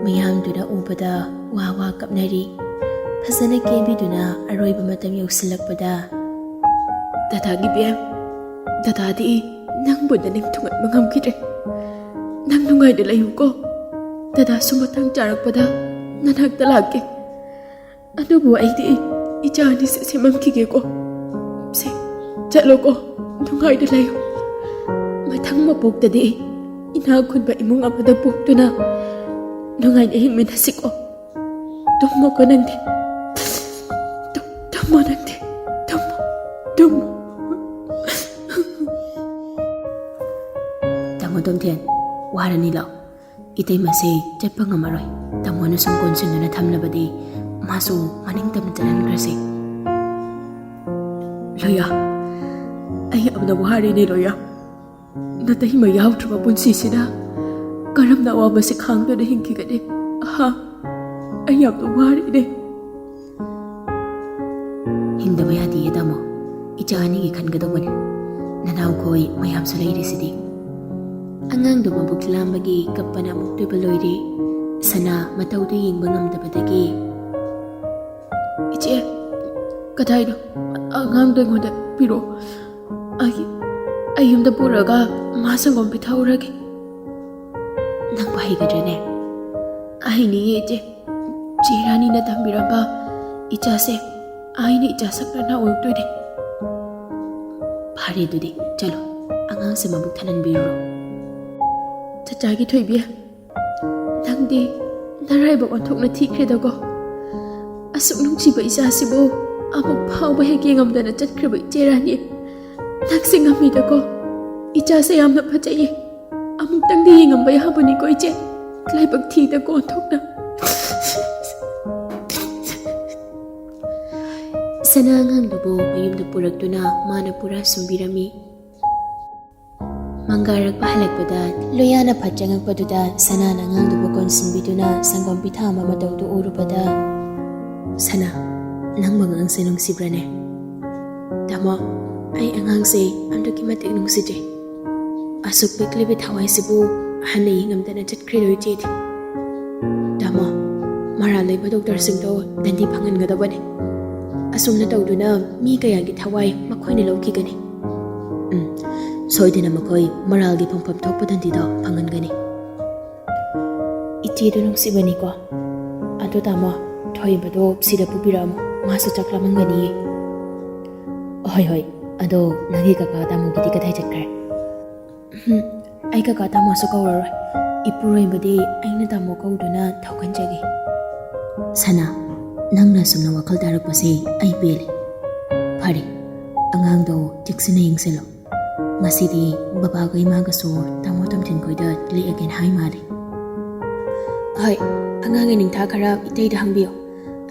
ꯃꯌꯥꯝꯗꯨꯅ ꯎꯕꯗ ꯋꯥ ꯋꯥ ꯀꯞꯅꯔꯤ꯫ ꯐꯖꯅ ꯀꯦꯟꯕꯤꯗꯨꯅ ꯑꯔꯣꯏꯕ ꯃꯇꯝ ꯌꯧꯁꯤꯜꯂꯛꯄꯗ, "ꯗꯗꯥꯒꯤ ꯕꯦꯝ, ꯗꯗꯥꯗꯤ ꯅꯪꯕꯨ ꯅꯅꯤꯡ ꯊꯨꯡꯍꯟꯕ ꯉꯝꯈꯤꯗ꯭ꯔꯦ꯫ ꯅꯪ ꯅꯨꯡꯉꯥꯏꯅ ꯂꯩꯌꯨꯀꯣ꯫ ꯗꯗꯥꯁꯨ ꯃꯇꯥꯡ ꯆꯥꯔꯛꯄꯗ ꯅꯅꯥꯛꯇ ꯂꯥꯛꯀꯦ꯫ ꯑꯗꯨꯕꯨ ꯑꯩꯗꯤ ꯏꯆꯥ ꯑꯅꯤꯁꯦ ꯁꯦꯝꯃꯝꯈꯤꯒꯦꯀꯣ꯫ ꯁꯦ, ꯆꯠꯂꯣꯀꯣ, ꯅꯨꯡꯉꯥꯏꯅ ꯂꯩꯌꯨ꯫ ꯃꯊꯪ ꯃꯄꯣꯛꯇꯗꯤ ꯏꯅꯥꯛ ꯈꯨꯟꯕ ꯏꯃꯨꯡ ꯑꯃꯗ ꯄꯣꯛꯇꯨꯅ ꯅꯨꯡꯉꯥꯏꯅ ꯍꯤꯡꯃꯤꯟꯅꯁꯤꯀꯣ꯫ ꯇꯨꯝꯃꯣꯀꯣ ꯅꯪꯗꯤ꯫ ꯇꯨꯝ-, ꯇꯨꯝꯃꯣ ꯅꯪꯗꯤ꯫ ꯇꯨꯝꯃꯣ, ꯇꯨꯝꯃꯣ꯫" "ꯇꯥꯃꯣ ꯇꯣꯝꯊꯦꯟ, ꯋꯥꯔꯅꯤ ꯂꯥꯎ꯫ ꯏꯇꯩꯃꯁꯦ ꯆꯠꯄ ꯉꯝꯃꯔꯣꯏ꯫ ꯇꯥꯃꯣꯅ ꯁꯨꯝ ꯀꯣꯟꯁꯤꯟꯗꯨꯅ ꯊꯝꯂꯕꯗꯤ ꯃꯥꯁꯨ ꯃꯅꯤꯡ ꯇꯝꯅ ꯆꯠꯍꯟꯈ꯭ꯔꯁꯤ꯫" "ꯂꯣꯌꯥ, ꯑꯩ ꯌꯥꯝꯅ ꯋꯥꯔꯦꯅꯦ ꯂꯣꯌꯥ꯫ ꯅꯇꯩꯃ ꯌꯥꯎꯗ꯭ꯔꯕ ꯄꯨꯟꯁꯤꯁꯤꯗ ꯀꯔꯝꯅ ꯑꯋꯥꯕꯁꯤ ꯈꯥꯡꯗꯨꯅ ꯍꯤꯡꯈꯤꯒꯅꯤ? ꯑꯍꯥ, ꯑꯩ ꯌꯥꯝꯅ ꯋꯥꯔꯦꯅꯦ꯫" "ꯍꯤꯡꯗꯕ ꯌꯥꯗꯤꯌꯦ ꯇꯥꯃꯣ꯫ ꯏꯆꯥ ꯑꯅꯤꯒꯤ ꯈꯟꯒꯗꯧꯕꯅꯤ꯫ ꯅꯅꯥꯎꯈꯣꯏ ꯃꯌꯥꯝꯁꯨ ꯂꯩꯔꯤꯁꯤꯗꯤ꯫" ꯑꯉꯥꯡꯗꯣ ꯃꯕꯨꯛ ꯂꯥꯝꯕꯒꯤ ꯀꯞꯄꯅ ꯑꯃꯨꯛꯇꯣꯏꯕ ꯂꯣꯏꯔꯦ꯫ ꯁꯅꯥ ꯃꯇꯧꯗꯨ ꯌꯦꯡꯕ ꯉꯝꯗꯕꯗꯒꯤ, "ꯏꯆꯦ, ꯀꯗꯥꯏꯅꯣ? ꯑꯉꯥꯡꯗꯣ ꯑꯩꯉꯣꯟꯗ ꯄꯤꯔꯛꯑꯣ꯫ ꯑꯩ, ꯑꯩ ꯌꯨꯝꯗ ꯄꯨꯔꯒ ꯃꯥ ꯁꯪꯒꯣꯝ ꯄꯤꯊꯛꯎꯔꯒꯦ꯫" "ꯅꯪꯕꯨ ꯍꯩꯒꯗ꯭ꯔꯅꯦ?" "ꯍꯩꯅꯤꯌꯦ ꯏꯆꯦ꯫ ꯆꯦ ꯔꯥꯅꯤꯅ ꯇꯝꯕꯤꯔꯝꯕ ꯏꯆꯥꯁꯦ ꯑꯩꯅ ꯏꯆꯥ ꯁꯛ ꯅꯥꯟꯅ ꯑꯣꯏꯔꯛꯇꯣꯏꯅꯦ꯫" "ꯐꯔꯦ ꯑꯗꯨꯗꯤ, ꯆꯠꯂꯣ, ꯑꯉꯥꯡꯁꯦ ꯃꯕꯨꯛ ꯊꯟꯍꯟꯕꯤꯔꯨꯔꯣ꯫" "ꯆꯆꯥꯒꯤ ꯊꯣꯏꯕꯤ, ꯅꯪꯗꯤ ꯅꯔꯥꯏꯕꯛ ꯑꯣꯟꯊꯣꯛꯅ ꯊꯤꯈ꯭ꯔꯦꯗꯀꯣ꯫ ꯑꯁꯨꯛ ꯅꯨꯡꯁꯤꯕ ꯏꯆꯥꯁꯤꯕꯨ ꯑꯃꯨꯛ ꯐꯥꯎꯕ ꯍꯦꯛ ꯌꯦꯡꯉꯝꯗꯅ ꯆꯠꯈ꯭ꯔꯕ ꯏꯆꯦ ꯔꯥꯅꯤ, ꯅꯪꯁꯦ ꯉꯝꯃꯤꯗꯀꯣ꯫ ꯏꯆꯥꯁꯦ ꯌꯥꯝꯅ ꯐꯖꯩꯌꯦ꯫ ꯑꯃꯨꯛꯇꯪꯗꯤ ꯌꯦꯡꯉꯝꯕ ꯌꯥꯕꯅꯤꯀꯣ ꯏꯆꯦ꯫ ꯂꯥꯏꯕꯛ ꯊꯤꯗꯀꯣ ꯑꯣꯟꯊꯣꯛꯅ꯫" ꯁꯅꯥ ꯑꯉꯥꯡꯗꯨꯕꯨ ꯃꯌꯨꯝꯗ ꯄꯨꯔꯛꯇꯨꯅ ꯃꯥꯅ ꯄꯨꯔꯥ ꯁꯨꯝꯕꯤꯔꯝꯃꯤ꯫ ꯃꯪꯒꯥꯔꯛꯄ ꯍꯜꯂꯛꯄꯗ ꯂꯣꯌꯥꯅ ꯐꯠ ꯆꯪꯉꯛꯄꯗꯨꯗ ꯁꯅꯥꯅ ꯑꯉꯥꯡꯗꯨꯕꯨ ꯀꯣꯟꯁꯤꯟꯕꯤꯗꯨꯅ ꯁꯪꯒꯣꯝ ꯄꯤꯊꯛꯑꯝꯕ ꯃꯇꯧꯗꯨ ꯎꯔꯨꯕꯗ, "ꯁꯅꯥ, ꯅꯪꯕꯨ ꯑꯉꯥꯡꯁꯦ ꯅꯨꯡꯁꯤꯕ꯭ꯔꯅꯦ?" "ꯇꯥꯃꯣ, ꯑꯩ ꯑꯉꯥꯡꯁꯦ ꯑꯗꯨꯛꯀꯤ ꯃꯇꯤꯛ ꯅꯨꯡꯁꯤꯖꯩ꯫ ꯑꯁꯨꯛ ꯄꯤꯛꯂꯤꯕꯤ ꯊꯋꯥꯏꯁꯤꯕꯨ ꯍꯟꯅ ꯌꯦꯡꯉꯝꯗꯅ ꯆꯠꯈ꯭ꯔꯤꯗꯣ ꯏꯆꯦꯗꯤ꯫ ꯇꯥꯃꯣ, ꯃꯔꯥꯜ ꯂꯩꯕ ꯗꯣꯛꯇꯔꯁꯤꯡꯗꯣ ꯗꯟꯗꯤ ꯐꯪꯍꯟꯒꯗꯕꯅꯦ꯫ ꯑꯁꯨꯝꯅ ꯇꯧꯗꯨꯅ ꯃꯤ ꯀꯌꯥꯒꯤ ꯊꯋꯥꯏ ꯃꯈꯣꯏꯅ ꯂꯧꯈꯤꯒꯅꯤ꯫ ꯎꯝ, ꯁꯣꯏꯗꯅ ꯃꯈꯣꯏ ꯃꯔꯥꯜꯒꯤ ꯐꯪꯐꯝ ꯊꯣꯛꯄ ꯗꯟꯗꯤꯗꯣ ꯐꯪꯍꯟꯒꯅꯤ꯫ ꯏꯆꯦꯗꯣ ꯅꯨꯡꯁꯤꯕꯅꯤꯀꯣ꯫ ꯑꯗꯣ ꯇꯥꯃꯣ, ꯊꯣꯏꯕꯗꯣ ꯁꯤꯗ ꯄꯨꯕꯤꯔꯛꯑꯝꯃꯣ, ꯃꯥꯁꯨ ꯆꯥꯛ ꯂꯥꯝꯃꯝꯒꯅꯤꯌꯦ꯫ ꯍꯣꯏ, ꯍꯣꯏ꯫ ꯑꯗꯣ ꯅꯪꯒꯤ ꯀꯀꯥ ꯇꯥꯃꯣꯒꯤꯗꯤ ꯀꯗꯥꯏ ꯆꯠꯈ꯭ꯔꯦ? ꯎꯝ, ꯑꯩ ꯀꯀꯥ ꯇꯥꯃꯣꯁꯨ ꯀꯧꯔꯔꯣꯏ꯫ ꯏꯄꯨꯔꯣꯏꯕꯗꯤ ꯑꯩꯅ ꯇꯥꯃꯣ ꯀꯧꯗꯨꯅ ꯊꯧꯒꯟꯖꯒꯦ꯫ ꯁꯅꯥ, ꯅꯪꯅ ꯑꯁꯨꯝꯅ ꯋꯥꯈꯜ ꯇꯥꯔꯛꯄꯁꯦ ꯑꯩ ꯄꯦꯜꯂꯦ꯫ ꯐꯔꯦ, ꯑꯉꯥꯡꯗꯣ ꯆꯦꯛꯁꯤꯟꯅ ꯌꯦꯡꯁꯤꯜꯂꯣ꯫ ꯉꯁꯤꯗꯤ ꯕꯕꯥꯒ ꯏꯃꯥꯒꯁꯨ ꯇꯥꯃꯣ ꯇꯣꯝꯊꯤꯟ ꯈꯣꯏꯗ ꯂꯦꯛꯑꯒꯦꯅ ꯍꯥꯏ ꯃꯥꯜꯂꯦ꯫ ꯍꯣꯏ, ꯑꯉꯥꯡꯒꯤ ꯅꯤꯡꯊꯥ ꯈꯔ ꯏꯇꯩꯗ ꯍꯪꯕꯤꯌꯨ꯫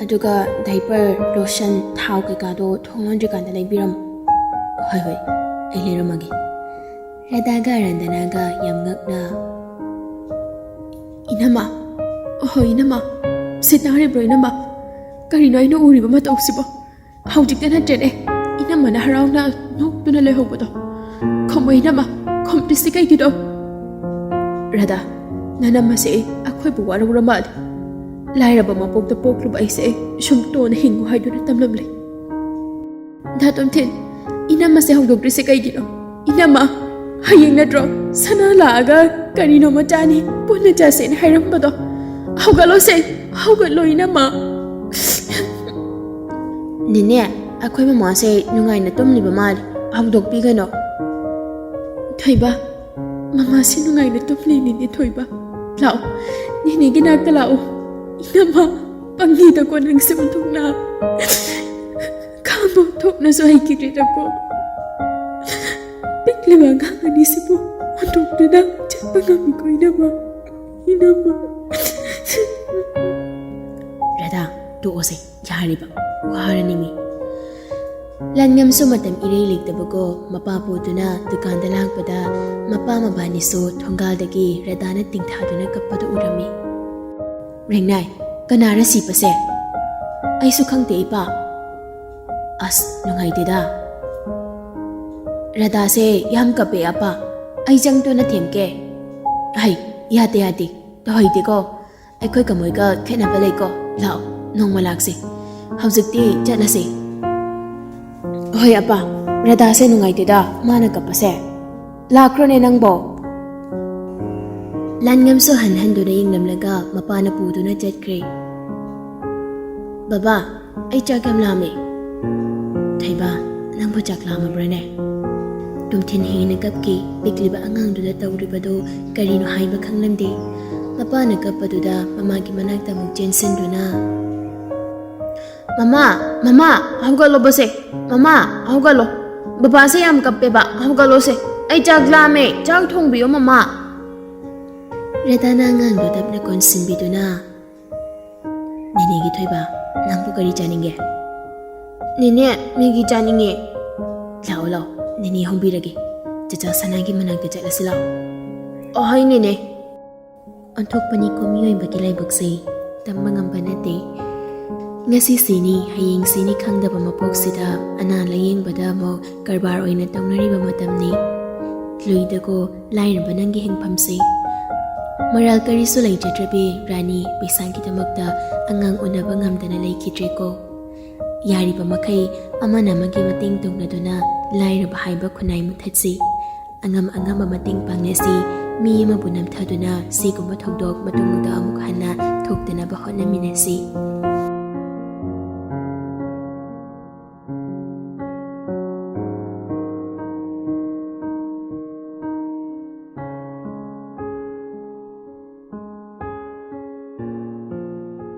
ꯑꯗꯨꯒ diaper, lotion, ꯊꯥꯎ ꯀꯩꯀꯥꯗꯣ ꯊꯣꯡ ꯂꯣꯟꯗ꯭ꯔꯤꯀꯥꯟꯗ ꯂꯩꯕꯤꯔꯝꯃꯨ꯫ ꯍꯣꯏ, ꯍꯣꯏ, ꯑꯩ ꯂꯩꯔꯝꯃꯒꯦ꯫ ꯔꯥꯙꯥꯒ ꯔꯟꯗꯅꯥꯒ ꯌꯥꯝ ꯉꯛꯅ, "ꯏꯅꯝꯃ, ꯑꯍꯣ ꯏꯅꯝꯃ, ꯁꯤ ꯇꯥꯔꯤꯕ꯭ꯔꯣ ꯏꯅꯝꯃ? ꯀꯔꯤꯅꯣ ꯑꯩꯅ ꯎꯔꯤꯕ ꯃꯇꯧꯁꯤꯕꯣ? ꯍꯧꯖꯤꯛꯇ ꯅꯠꯇ꯭ꯔꯦꯅꯦ ꯏꯅꯝꯃꯅ ꯍꯔꯥꯎꯅ ꯅꯣꯛꯇꯨꯅ ꯂꯩꯍꯧꯕꯗꯣ꯫ ꯈꯨꯝꯃꯣ ꯏꯅꯝꯃ, ꯈꯨꯝꯗ꯭ꯔꯤꯁꯤ ꯀꯩꯒꯤꯅꯣ?" "ꯔꯥꯙꯥ, ꯅꯅꯝꯃꯁꯦ ꯑꯩꯈꯣꯏꯕꯨ ꯋꯥꯔꯧꯔ ꯃꯥꯜꯂꯦ꯫ ꯂꯥꯏꯔꯕ ꯃꯄꯣꯛꯇ ꯄꯣꯛꯂꯨꯕ ꯑꯩꯁꯦ ꯁꯨꯝ ꯇꯣꯟꯅ ꯍꯤꯡꯉꯨ ꯍꯥꯏꯗꯨꯅ ꯇꯝꯂꯝꯂꯦ꯫ ꯗꯥ ꯇꯣꯝꯊꯤꯟ, ꯏꯅꯝꯃꯁꯦ ꯍꯧꯗꯣꯛꯇ꯭ꯔꯤꯁꯦ ꯀꯩꯒꯤꯅꯣ? ꯏꯅꯝꯃ, ꯍꯌꯦꯡ ꯅꯠꯇ꯭ꯔꯣ ꯁꯅꯥ ꯂꯥꯛꯑꯒ ꯀꯔꯤꯅꯣꯃ ꯆꯥꯅꯤ, ꯄꯨꯟꯅ ꯆꯥꯁꯦꯅ ꯍꯥꯏꯔꯝꯕꯗꯣ? ꯍꯧꯒꯠꯂꯣꯁꯦ, ꯍꯧꯒꯠꯂꯣ ꯏꯅꯝꯃ!" "ꯅꯦꯅꯦ, ꯑꯩꯈꯣꯏ ꯃꯃꯥꯁꯦ ꯅꯨꯡꯉꯥꯏꯅ ꯇꯨꯝꯂꯤꯕ ꯃꯥꯜꯂꯦ, ꯍꯧꯗꯣꯛꯄꯤꯒꯅꯣ꯫" "ꯊꯣꯏꯕ, ꯃꯃꯥꯁꯤ ꯅꯨꯡꯉꯥꯏꯅ ꯇꯨꯝꯂꯤꯅꯤꯅꯦ ꯊꯣꯏꯕ꯫ ꯂꯥꯛꯑꯣ, ꯅꯦꯅꯦꯒꯤ ꯅꯥꯛꯇ ꯂꯥꯛꯑꯣ꯫" "ꯏꯅꯝꯃ, ꯄꯪꯉꯤꯗꯀꯣ ꯅꯪꯁꯦ ꯑꯣꯟꯊꯣꯛꯅ꯫ ꯈꯥꯡꯕ ꯊꯣꯛꯅꯁꯨ ꯍꯩꯈꯤꯗ꯭ꯔꯦꯗꯀꯣ꯫ ꯄꯤꯛꯂꯤꯕ ꯑꯉꯥꯡ ꯑꯅꯤꯁꯤꯕꯨ ꯍꯨꯟꯗꯣꯛꯇꯨꯅ ꯆꯠꯄ ꯉꯝꯃꯤꯀꯣ ꯏꯅꯝꯃ, ꯏꯅꯝꯃ꯫" "ꯔꯥꯙꯥ, ꯇꯣꯛꯑꯣꯁꯦ, ꯌꯥꯔꯤꯕ, ꯋꯥꯔꯅꯤꯃꯤ꯫" ꯂꯥꯟꯉꯝꯁꯨ ꯃꯇꯝ ꯏꯔꯩ ꯂꯩꯇꯕꯀꯣ, ꯃꯄꯥ ꯄꯨꯗꯨꯅ ꯗꯨꯀꯥꯟꯗ ꯂꯥꯛꯄꯗ ꯃꯄꯥ ꯃꯕꯥꯅꯤꯁꯨ ꯊꯣꯡꯒꯥꯜꯗꯒꯤ ꯔꯥꯙꯥꯅ ꯇꯤꯡꯊꯥꯗꯨꯅ ꯀꯞꯄꯗꯨ ꯎꯔꯝꯃꯤ꯫ "ꯔꯦꯡꯅꯥꯏ, ꯀꯅꯥꯔ ꯁꯤꯕꯁꯦ?" "ꯑꯩꯁꯨ ꯈꯪꯗꯦ ꯏꯄꯥ꯫" "ꯑꯁ, ꯅꯨꯡꯉꯥꯏꯇꯦꯗ꯫" ꯔꯥꯙꯥꯁꯦ ꯌꯥꯝ ꯀꯞꯄꯦ ꯑꯄꯥ꯫ ꯑꯩ ꯆꯪꯗꯨꯅ ꯊꯦꯝꯀꯦ꯫ ꯍꯩ, ꯌꯥꯗꯦ ꯌꯥꯗꯦ, ꯇꯧꯍꯩꯗꯦꯀꯣ꯫ ꯑꯩꯈꯣꯏ ꯀꯃꯣꯏꯒ ꯈꯦꯠꯅꯕ ꯂꯩꯀꯣ꯫ ꯂꯥꯛꯑꯣ, ꯅꯣꯡꯃ ꯂꯥꯛꯁꯤ꯫ ꯍꯧꯖꯤꯛꯇꯤ ꯆꯠꯂꯁꯤ꯫ ꯍꯣꯏ ꯑꯄꯥ, ꯔꯥꯙꯥꯁꯦ ꯅꯨꯡꯉꯥꯏꯇꯦꯗ ꯃꯥꯅ ꯀꯞꯄꯁꯦ꯫ ꯂꯥꯛꯈ꯭ꯔꯣꯅꯦ ꯅꯪꯕꯣ꯫ ꯂꯥꯟꯉꯝꯁꯨ ꯍꯟꯍꯟꯗꯨꯅ ꯌꯦꯡꯂꯝꯂꯒ ꯃꯄꯥꯅ ꯄꯨꯗꯨꯅ ꯆꯠꯈ꯭ꯔꯦ꯫ ꯕꯕꯥ, ꯑꯩ ꯆꯥꯛ ꯌꯥꯝ ꯂꯥꯝꯃꯦ꯫ ꯊꯣꯏꯕ, ꯅꯪꯕꯨ ꯆꯥꯛ ꯂꯥꯝꯃꯕ꯭ꯔꯥꯅꯦ? ꯇꯨꯝꯊꯤꯟ ꯍꯦꯟꯅ ꯀꯞꯈꯤ꯫ ꯄꯤꯛꯂꯤꯕ ꯑꯉꯥꯡꯗꯨꯗ ꯇꯧꯔꯤꯕꯗꯨ ꯀꯔꯤꯅꯣ ꯍꯥꯏꯕ ꯈꯪꯂꯝꯗꯦ꯫ ꯃꯄꯥꯅ ꯀꯞꯄꯗꯨꯗ ꯃꯃꯥꯒꯤ ꯃꯅꯥꯛꯇ ꯑꯃꯨꯛ ꯆꯦꯟꯁꯤꯟꯗꯨꯅ, "ꯃꯃꯥ, ꯃꯃꯥ, ꯍꯧꯒꯠꯂꯣꯕꯁꯦ꯫ ꯃꯃꯥ, ꯍꯧꯒꯠꯂꯣ꯫ ꯕꯕꯥꯁꯦ ꯌꯥꯝ ꯀꯞꯄꯦꯕ꯫ ꯍꯧꯒꯠꯂꯣꯁꯦ꯫ ꯑꯩ ꯆꯥꯛ ꯂꯥꯝꯃꯦ꯫ ꯆꯥꯛ ꯊꯣꯡꯕꯤꯌꯣ, ꯃꯃꯥ꯫" ꯔꯦꯇꯥꯅ ꯑꯉꯥꯡꯗꯨ ꯇꯞꯅ ꯀꯣꯟꯁꯤꯟꯕꯤꯗꯨꯅ, "ꯅꯦꯅꯦꯒꯤ ꯊꯣꯏꯕ, ꯅꯪꯕꯨ ꯀꯔꯤ ꯆꯥꯅꯤꯡꯒꯦ?" "ꯅꯦꯅꯦ, ꯃꯦꯒꯤ ꯆꯥꯅꯤꯡꯉꯦ꯫" "ꯂꯥꯛꯑꯣ, ꯂꯥꯛꯑꯣ, ꯅꯦꯅꯦ ꯍꯧꯕꯤꯔꯒꯦ꯫ ꯆꯆꯥ ꯁꯅꯥꯒꯤ ꯃꯅꯥꯛꯇ ꯆꯠꯂꯁꯤ ꯂꯥꯛꯑꯣ꯫" "ꯑꯍꯣꯏ, ꯅꯦꯅꯦ꯫" ꯑꯣꯟꯊꯣꯛꯄꯅꯤꯀꯣ ꯃꯤꯑꯣꯏꯕꯒꯤ ꯂꯥꯏꯕꯛꯁꯦ, ꯇꯝꯕ ꯉꯝꯕ ꯅꯠꯇꯦ꯫ ꯉꯁꯤ ꯁꯤꯅꯤ, ꯍꯌꯦꯡ ꯁꯤꯅꯤ ꯈꯪꯗꯕ ꯃꯄꯣꯛꯁꯤꯗ ꯑꯅꯥ ꯂꯥꯌꯦꯡꯕꯗ ꯑꯃꯨꯛ ꯀꯔꯕꯥꯔ ꯑꯣꯏꯅ ꯇꯧꯅꯔꯤꯕ ꯃꯇꯝꯅꯤ꯫ ꯂꯨꯏꯗꯀꯣ ꯂꯥꯏꯔꯕ ꯅꯪꯒꯤ ꯍꯤꯡꯐꯝꯁꯦ꯫ ꯃꯔꯥꯜ ꯀꯔꯤꯁꯨ ꯂꯩꯖꯗ꯭ꯔꯕꯤ ꯔꯥꯅꯤ ꯄꯩꯁꯥꯒꯤꯗꯃꯛꯇ ꯑꯉꯥꯡ ꯎꯅꯕ ꯉꯝꯗꯅ ꯂꯩꯈꯤꯗ꯭ꯔꯦꯀꯣ꯫ ꯌꯥꯔꯤꯕ ꯃꯈꯩ ꯑꯃꯅ ꯑꯃꯒꯤ ꯃꯇꯦꯡ ꯇꯧꯅꯗꯨꯅ ꯂꯥꯏꯔꯕ ꯍꯥꯏꯕ ꯈꯨꯟꯅꯥꯏ ꯃꯨꯊꯠꯁꯤ꯫ ꯑꯉꯝ ꯑꯉꯝꯕ ꯃꯇꯦꯡ ꯄꯥꯡꯅꯁꯤ꯫ ꯃꯤ ꯑꯃꯕꯨ ꯅꯝꯊꯗꯨꯅ ꯁꯤꯒꯨꯝꯕ ꯊꯧꯗꯣꯛ ꯃꯇꯨꯡꯗ ꯑꯃꯨꯛ ꯍꯟꯅ ꯊꯣꯛꯇꯅꯕ ꯍꯣꯠꯅꯃꯤꯟꯅꯁꯤ꯫